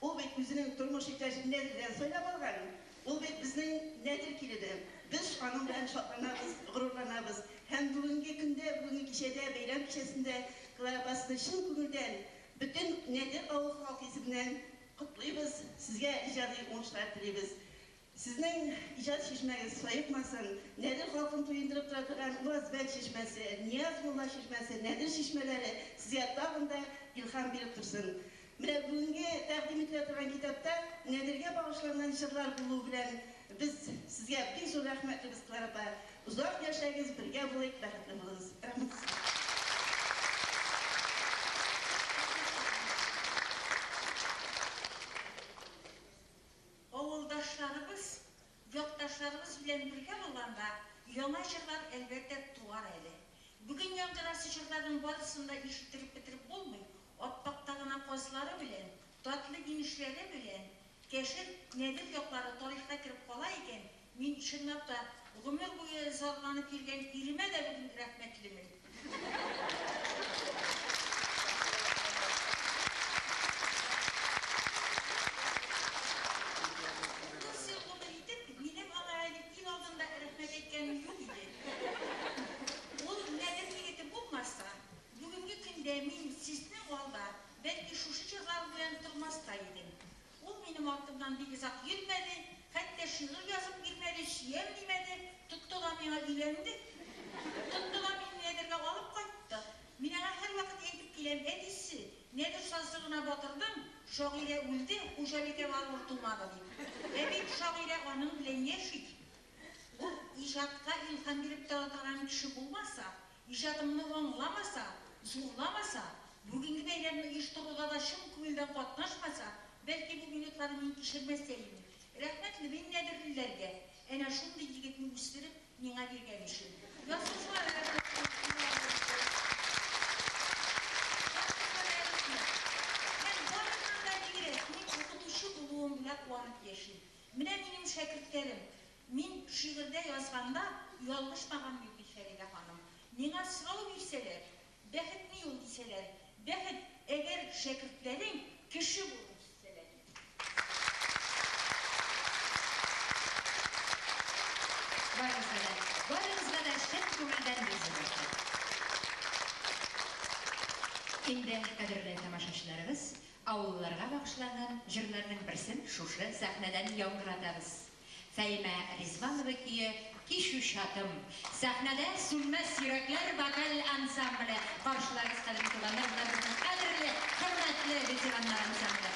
ул бит үзенең тормыш иптәшен Нәдердән сайлап алган. Ул бит безнең Нәдер килене. Без аның белән шатланабыз, горурланабыз. Һәм бүгенге көндә, бүгенге кичәдә, бәйрәм кичәсендә Клара апа сезне чын күңелдән, бөтен Нәдер авыл халкы исеменнән котлыйбыз, сезгә иҗади уңышлар телибез. Сезнең иҗат чишмәгез саекмасын, Нәдер халкын туендырып тора торган Уразбәк чишмәсе, Нияз мулла чишмәсе, Нәдер чишмәләре сезгә тагын да илһам биреп торсын. Менә бүгенге тәкъдим ителә торган китапта Нәдергә багышланган җырлар булуы белән без сезгә бик зур рәхмәтлебез, Клара апа. Озак яшәгез, бергә булыйк, бәхетле булыгыз. Рәхмәт сезгә. Авылдашларыбыз, якташларыбыз белән бергә булганда, яңа җырлар, әлбәттә, туар әле. Бүген яңгырасы җырларның барысын да ишеттереп бетереп булмый. Аппакта гына казлары белән, татлы инешләре белән Кәшер, Нәдер яклары тарихка кереп кала икән, мин, чынлап та, гомер буе зарланып йөргән иремә дә бүген рәхмәтлемен. Утыз ел гомер итеп, минем аңа әле ил алдында рәхмәт әйткәнем юк иде. Ул Нәдер егете булмаса, бүгенге көндә мин сезнең алда, бәлки, шушы җырлар белән тормас та идем. Ул минем артымнан бик озак йөрмәде, хәтта шигырь язып бирмәде, сөям димәде, тотты да миңа өйләнде. Тотты да мине Нәдергә алып кайтты. Мин аңа һәрвакыт әйтеп киләм, әтисе, Нәдер сазлыгына батырдың, шагыйрә үлде, хуҗабикә барыбер тумады, дип. Ә бит шагыйрә аның белән яши. Ул иҗатка илһам биреп тора торган кеше булмаса, иҗатымны аңламаса, зурламаса, бүгенге бәйрәмне оештыруда да чын күңелдән катнашмаса, бәлки бу минутларны мин кичермәс тә идем. Рәхмәтле мин нәдерлеләргә, әнә шундый егетне үстереп, миңа биргән өчен. Язучылар да рәхмәтле, Язучылар да рәхмәт. Һәм барыннан да бигрәк, мин укытучы булуым белән куанып яшим. Менә минем шәкертләрем. Мин шигырьдә язганда ялгышмаганмын бит, Фәридә ханым. Миңа сорау бирсәләр, бәхет ни ул дисәләр, бәхет, әгәр шәкертләрең кеше булып үссәләр дип. Барыгызга да, барыгызга да чын күңелдән бик зур рәхмәт. Инде, кадерле тамашачыларыбыз, авылларга багышланган җырларның берсен шушы сәхнәдән яңгыратабыз. Фәимә Ризванова көе Кичү чатым. Сәхнәдә Сүнмәс йөрәкләр вокаль ансамбле. ансамбле. Каршылагыз, кадерле туганнар, болар безнең кадерле, хөрмәтле ветераннар ансамбле.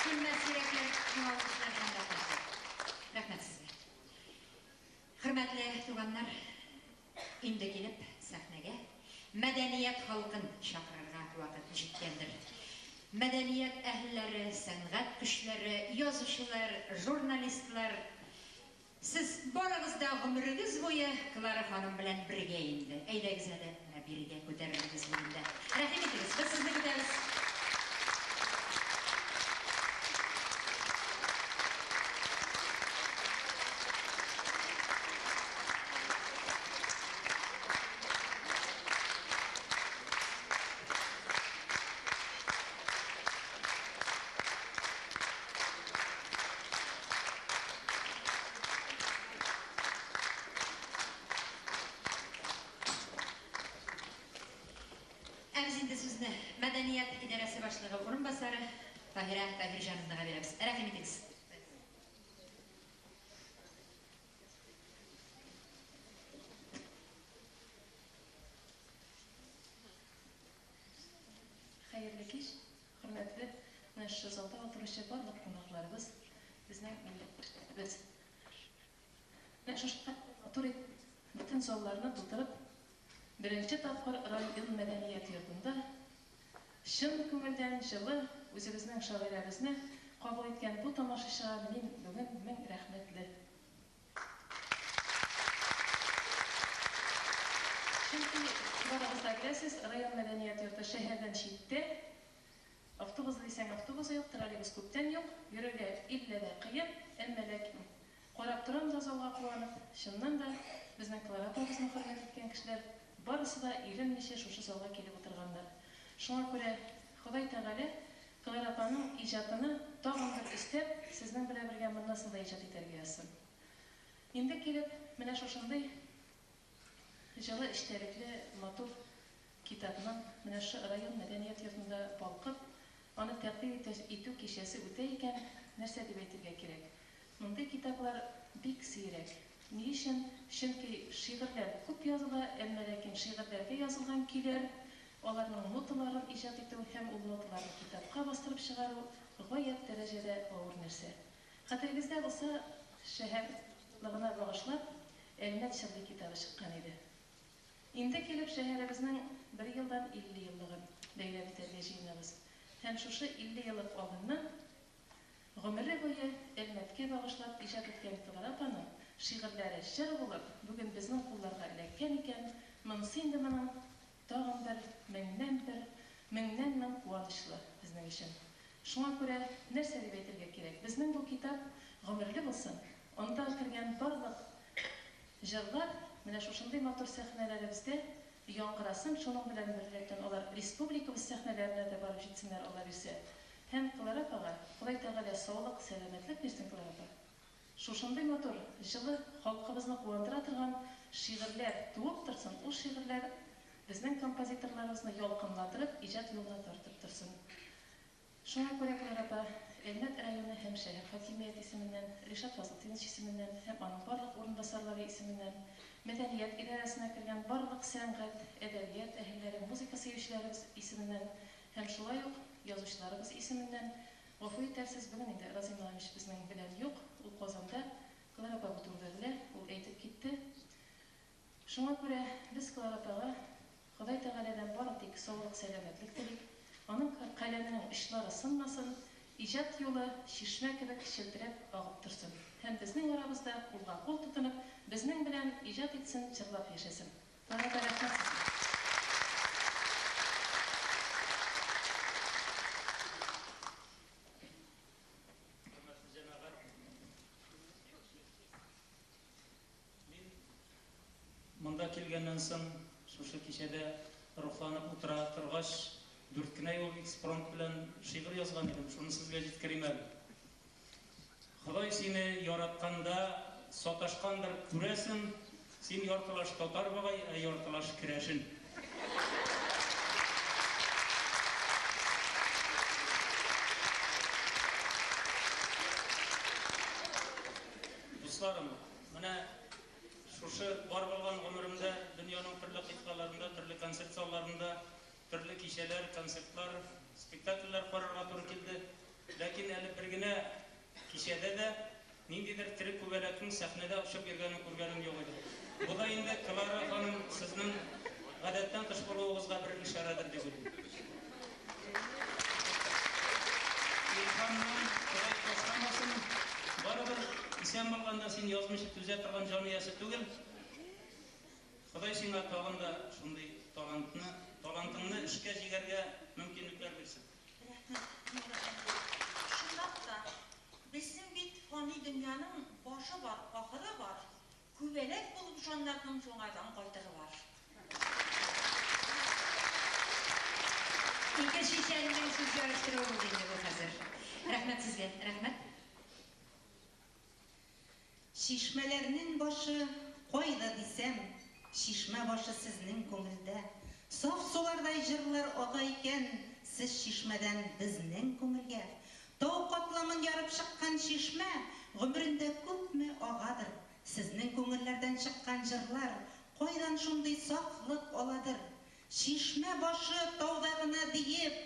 Сүнмәс йөрәкләр югалтучылар һәм рәхмәт. Рәхмәт сезгә. Хөрмәтле туганнар, инде килеп сәхнәгә мәдәният халкын чакырырга вакыт җиткәндер. Мәдәният әһелләре, сәнгать көчләре, язучылар, журналистлар, сез барыгыз да гомерегез буе Клара ханым белән бергә инде. Әйдәгез әле, менә бирегә күтәрелегез бүген дә. Рәхим итегез, без сезне көтәбез. Ә без инде сүзне мәдәният идарәсе башлыгы урынбасары Таһирә Таһирҗановнага бирәбез. Рәхим итегез. Хәерле кич, хөрмәтле менә шушы залда утыручы барлык кунакларыбыз, безнең милләттәшләребез. Менә шушы матур итеп бөтен залларны тутырып, беренче тапкыр район мәдәният йортында чын күңелдән җылы үзебезнең шагыйрәбезне кабул иткән бу тамашачыга мин бүген мең рәхмәтле. Чөнки барыгыз да беләсез, район мәдәният йорты шәһәрдән читтә. Автобус дисәң автобусы юк, троллейбус күптән юк, йөрергә иллә дә кыен, әмма ләкин карап торам да залга куанып, чыннан да безнең Клара апабызны хөрмәт иткән кешеләр барысы да иренмичә шушы залга килеп утырганнар. Шуңа күрә Ходай Тәгалә Клара апаның иҗатына тагын бер өстәп, сезнең белән бергә моннан соң да иҗат итәргә язсын. Инде килеп, менә шушындый җылы эчтәлекле матур китапның менә шушы район мәдәният йортында балкып, аны тәкъдим итү кичәсе үтә икән, нәрсә дип әйтергә кирәк? Мондый китаплар бик сирәк. Ни өчен? Чөнки шигырьләр күп языла, әмма ләкин шигырьләргә язылган көйләр, аларның ноталарын иҗат итү һәм ул ноталарны китапка бастырып чыгару гаять дәрәҗәдә авыр нәрсә. Хәтерегездә булса, шәһәр лыгына багышлап, Әлмәт җырлый китабы чыккан иде. Инде килеп шәһәребезнең бер елдан 50 еллыгын бәйрәм итәргә җыенабыз. Һәм шушы 50 еллык алдыннан гомере буе Әлмәткә багышлап иҗат иткән Клара апаның шигырьләре җыр булып, бүген безнең кулларга эләккән икән, монысы инде моның тагын бер меңнән бер, меңнән мең куанычлы безнең өчен. Шуңа күрә нәрсә дип әйтергә кирәк? Безнең бу китап гомерле булсын, анда кергән барлык җырлар менә шушындый матур сәхнәләребездә яңгырасын, шуның белән беррәттән алар республикабыз сәхнәләренә дә барып җитсеннәр, Алла бирсә. Һәм Клара апага Ходай Тәгалә саулык, сәламәтлек бирсен, Клара апа. Шушындый матур, җылы, халкыбызны куандыра торган шигырьләр туып торсын, ул шигырьләр безнең композиторларыбызны ялкынландырып, иҗат юлына тартып торсын. Шуңа күрә, Клара апа, Әлмәт районы һәм шәһәр хакимияте исеменнән, Ришат Фазлытдинович исеменнән һәм аның барлык урынбасарлары исеменнән, мәдәният идарәсенә кергән барлык сәнгать, әдәбият әһелләре, музыка сөючеләребез исеменнән һәм шулай ук язучыларыбыз исеменнән, гафу итәрсез, бүген инде Разим Иванович безнең белән юк, ул Казанда, Клара апа бу турыда белә, ул әйтеп китте. Шуңа күрә без Клара апага Ходай Тәгаләдән бары тик саулык-сәламәтлек телик, аның каләменең очлары сынмасын, иҗат юлы чишмә кебек челтерәп агып торсын һәм безнең арабызда кулга-кул тотынып, безнең белән иҗат итсен, җырлап яшәсен. Клара апа, рәхмәт сезгә! Хөрмәтле җәмәгать! Мин монда килгәннән соң, шушы кичәдә рухланып утыра торгач, дүрт кенә юл экспромт белән шигырь язган идем, шуны сезгә җиткерим әле. Ходай сине яратканда саташкандыр, күрәсең, син яртылаш татар бугай, ә яртылаш керәшен. Дусларым, менә шушы бар булган гомеремдә дөньяның төрле кыйтгаларында, төрле концерт залларында, төрле кичәләр, концертлар, спектакльләр карарга туры килде. Ләкин әле бер генә кичәдә дә ниндидер тере күбәләкнең сәхнәдә очып йөргәнен күргәнем юк иде. Бу да инде, Клара ханым, сезнең гадәттән тыш булуыгызга бер ишарәдер дип уйлыйм. Илһамнан Ходай ташламасын, барыбер исән булганда син язмыйча түзә торган җан иясе түгел. Ходай сиңа тагын да шундый талантны, талантыңны эшкә җигәргә мөмкинлекләр бирсен. Рәхмәт, Нур әфәнде. Чынлап та, безнең бит фани дөньяның башы бар, ахыры бар. Күбәләк булып җаннарның яңадан кайтыры бар. Ике чичәннең сүз ярыштыруы булды инде бу хәзер. Рәхмәт сезгә, рәхмәт. Чишмәләрнең башы кайда дисәм, Чишмә башы сезнең күңелдә. Саф сулардай җырлар ага икән Сез чишмәдән безнең күңелгә. Тау катламын ярып чыккан чишмә Гомерендә күпме агадыр. Сезнең күңелләрдән чыккан җырлар Кайдан шундый сафлык аладыр? Чишмә башы тауда гына диеп,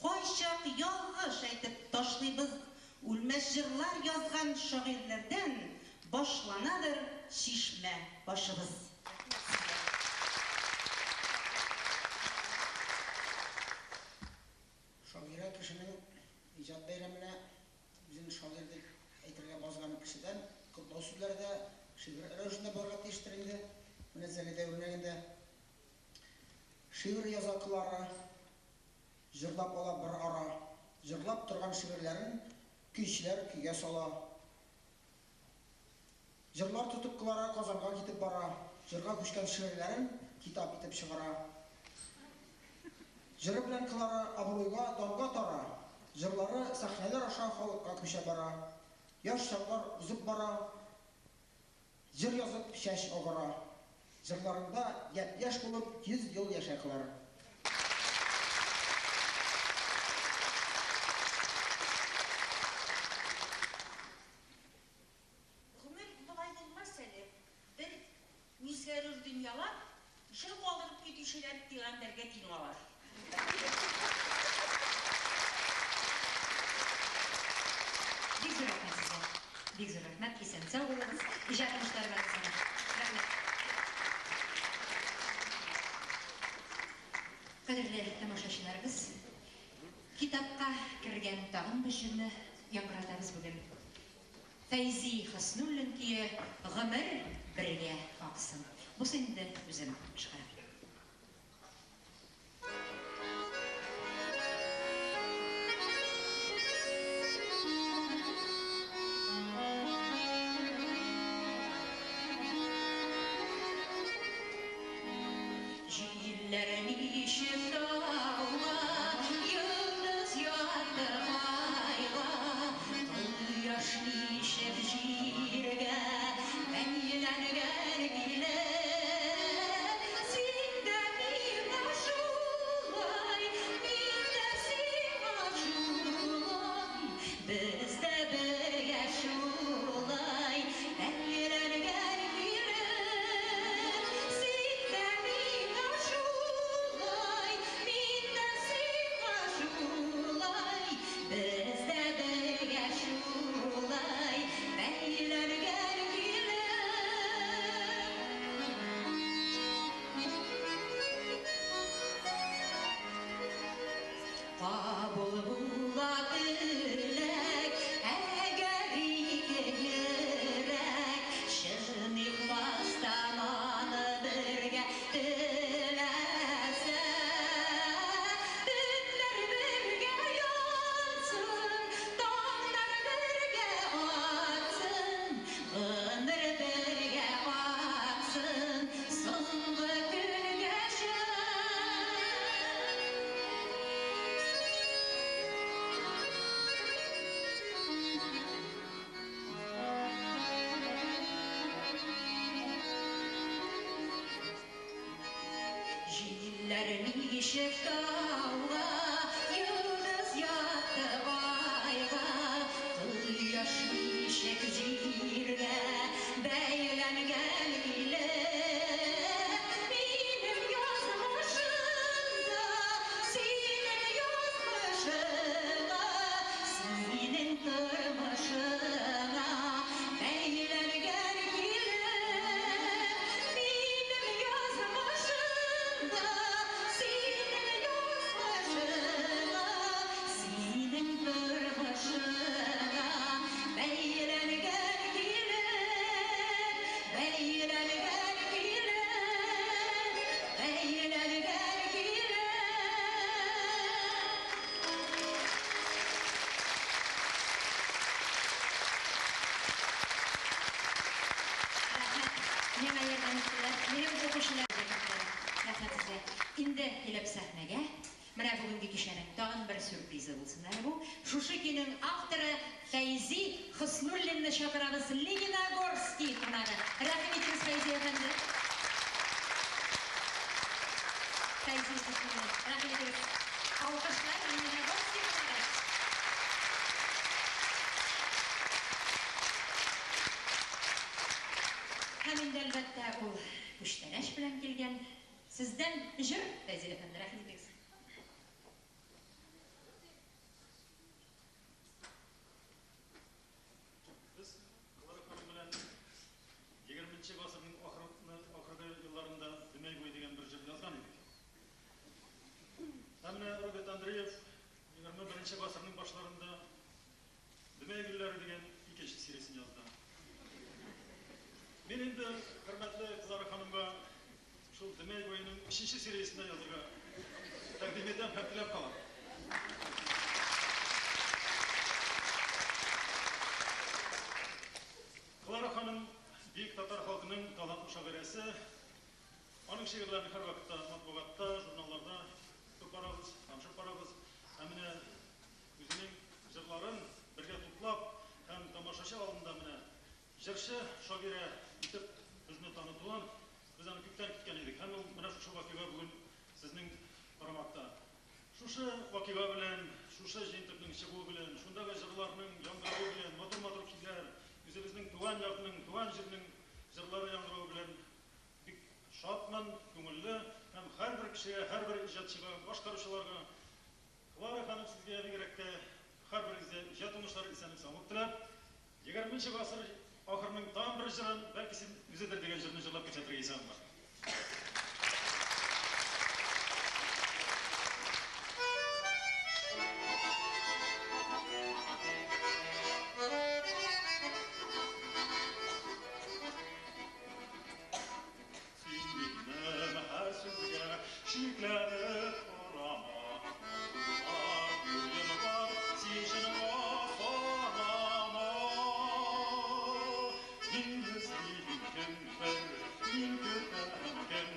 Кайчак ялгыш әйтеп ташлыйбыз. Үлмәс җырлар язган шагыйрьләрдән Башланадыр чишмә башыбыз. Рәхмәт сезгә. Шагыйрә кешенең иҗат бәйрәменә үзен шагыйрь дип әйтергә базган кешедән котлау сүзләре дә шигырь рәвешендә булырга тиештер инде. Менә Зәлидә үрнәгендә шигырь яза Клара, җырлап ала бер ара. Җырлап торган шигырьләрен көйчеләр көйгә сала. Җырлар тотып Клара Казанга китеп бара, җырга күчкән шигырьләрен китап итеп чыгара. Җыры белән Клара абруйга, данга тара. Җырлары сәхнәләр аша халыкка күчә бара. Яшь чаклар узып бара, җыр язып чәч агара. Җырларыңда япь-яшь булып 100 ел яшә, Клара. Гомер болай булмас әле, бер үзгәрер дөньялар, җыр калдырып китүчеләр пигамбәргә тиң алар. Бик зур рәхмәт сезгә. Бик зур рәхмәт. Исән-сау булыгыз. Иҗат уңышлары барыгызга да. Рәхмәт. Кадерле тамашачыларыбыз, китапка кергән тагын бер җырны яңгыратабыз бүген. Фәйзи Хөснуллин көе Гомер бергә аксын. Бусы инде үзем башкарам. Җилләр ничек тауга, йолдыз ятты айга, кояш ничек җиргә бәйләнгән килеп, син дә миңа шулай, мин дә сиңа шулай, без дә бергә шулай бәйләнгән килеп, син дә миңа шулай, мин дә сиңа шулай, без дә бергә шулай бәйләнгән килеп. Кабул була теләк, әгәр ике йөрәк чын ихластан аны бергә теләсә. Төннәр бергә янсын, таңнар бергә атсын, гомер бергә аксын, соңгы көнгәчә. Җилләр ничек тауга, йолдыз ятты айга, кояш ничек җиргә бәйләнгән килеп, минем язмышымда, синең язмышыңа, синең тормышыңа бәйләнгән килеп, минем язмышымда, синең язмышыңа, синең тормышыңа бәйләнгән килеп, бәйләнгән килеп, бәйләнгән килеп. Рәхмәт. Миңа ярдәм иттеләр. Минем укучылар. Рәхмәт сезгә. Инде килеп сәхнәгә. Менә бүгенге кичәнең тагын бер сюрпризы булсын әле бу. Шушы көйнең авторы Фәйзи Хөснуллинны чакырабыз. Лениногорский кунагы. Рәхим итегез, Фәйзи әфәнде. Фәйзи Хөснуллин. Рәхим итегез. Алкышлар Лениногорский кунагы. Һәм инде әлбәттә ул күчтәнәч белән килгән. Сездән җыр, Фәйзи әфәнде, рәхим итегез. Без Клара ханым белән 20 гасырның ахыргы елларында Дөмәй буе дигән бер җыр язган идек. Һәм менә Роберт Андреев 21 гасырның башларында Дөмәй гөлләре дигән икенче сериясен язды. Мин инде хөрмәтле Клара ханымга шул Дөмәй буеның өченче сериясен язырга тәкъдим итәм һәм теләп калам. Клара ханым бөек татар халкының талантлы шагыйрәсе. Аның шигырьләрен һәрвакытта матбугатта, журналларда күп барабыз, танышып барабыз. Ә менә үзенең җырларын бергә туплап һәм тамашачы алдында менә җырчы шагыйрә итеп безне танытуын без аны күптән көткән идек. Һәм ул менә шушы вакыйга бүген сезнең карамакта. Шушы вакыйга белән, шушы җыентыкның чыгуы белән, шундагы җырларның яңгыравы белән, матур-матур көйләр, үзебезнең туган якның, туган җирнең җырлары яңгыравы белән бик шатмын, күңелле һәм һәрбер кешегә, һәрбер иҗатчыга, башкаручыларга, Клара ханым, сезгә бигрәк тә һәрберегезгә иҗат уңышлары, исәнлек саулык теләп, 20 гасыр ахырының тагын бер җырын, бәлки син үзедер дигән җырны җырлап күрсәтергә исәбем бар. Син минем һәр сүзгә шикләнеп карама, Уем бар, син чынга санама. Мин эзлим кемдер, мин көтәм.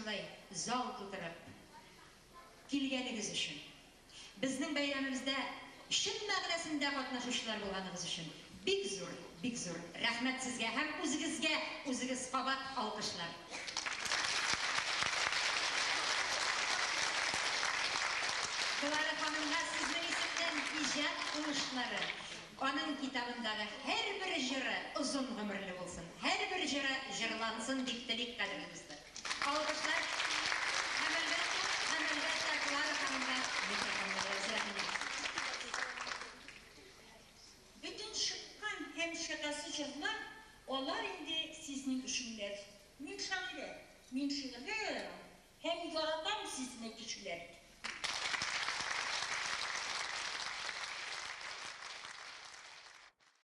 шушындай зал тутырып килгәнегез өчен, безнең бәйрәмебездә чын мәгънәсендә катнашучылар булганыгыз өчен бик зур, бик зур рәхмәт сезгә һәм үзегезгә үзегез кабат алкышлар. Клара ханымга сезнең исемнән иҗат уңышлары, аның китабындагы һәрбер җыры озын гомерле булсын, һәрбер җыры җырлансын дип телик, кадерле дуслар. Алкышлар һәм әлбәттә, һәм әлбәттә Клара ханымга микрофонны бирәбез. Рәхим итегез. Бөтен чыккан һәм чыгасы җырлар, алар инде сезнең өченнәр. Мин шагыйрә, мин шигырьләр язам һәм яратам сезне, кешеләр.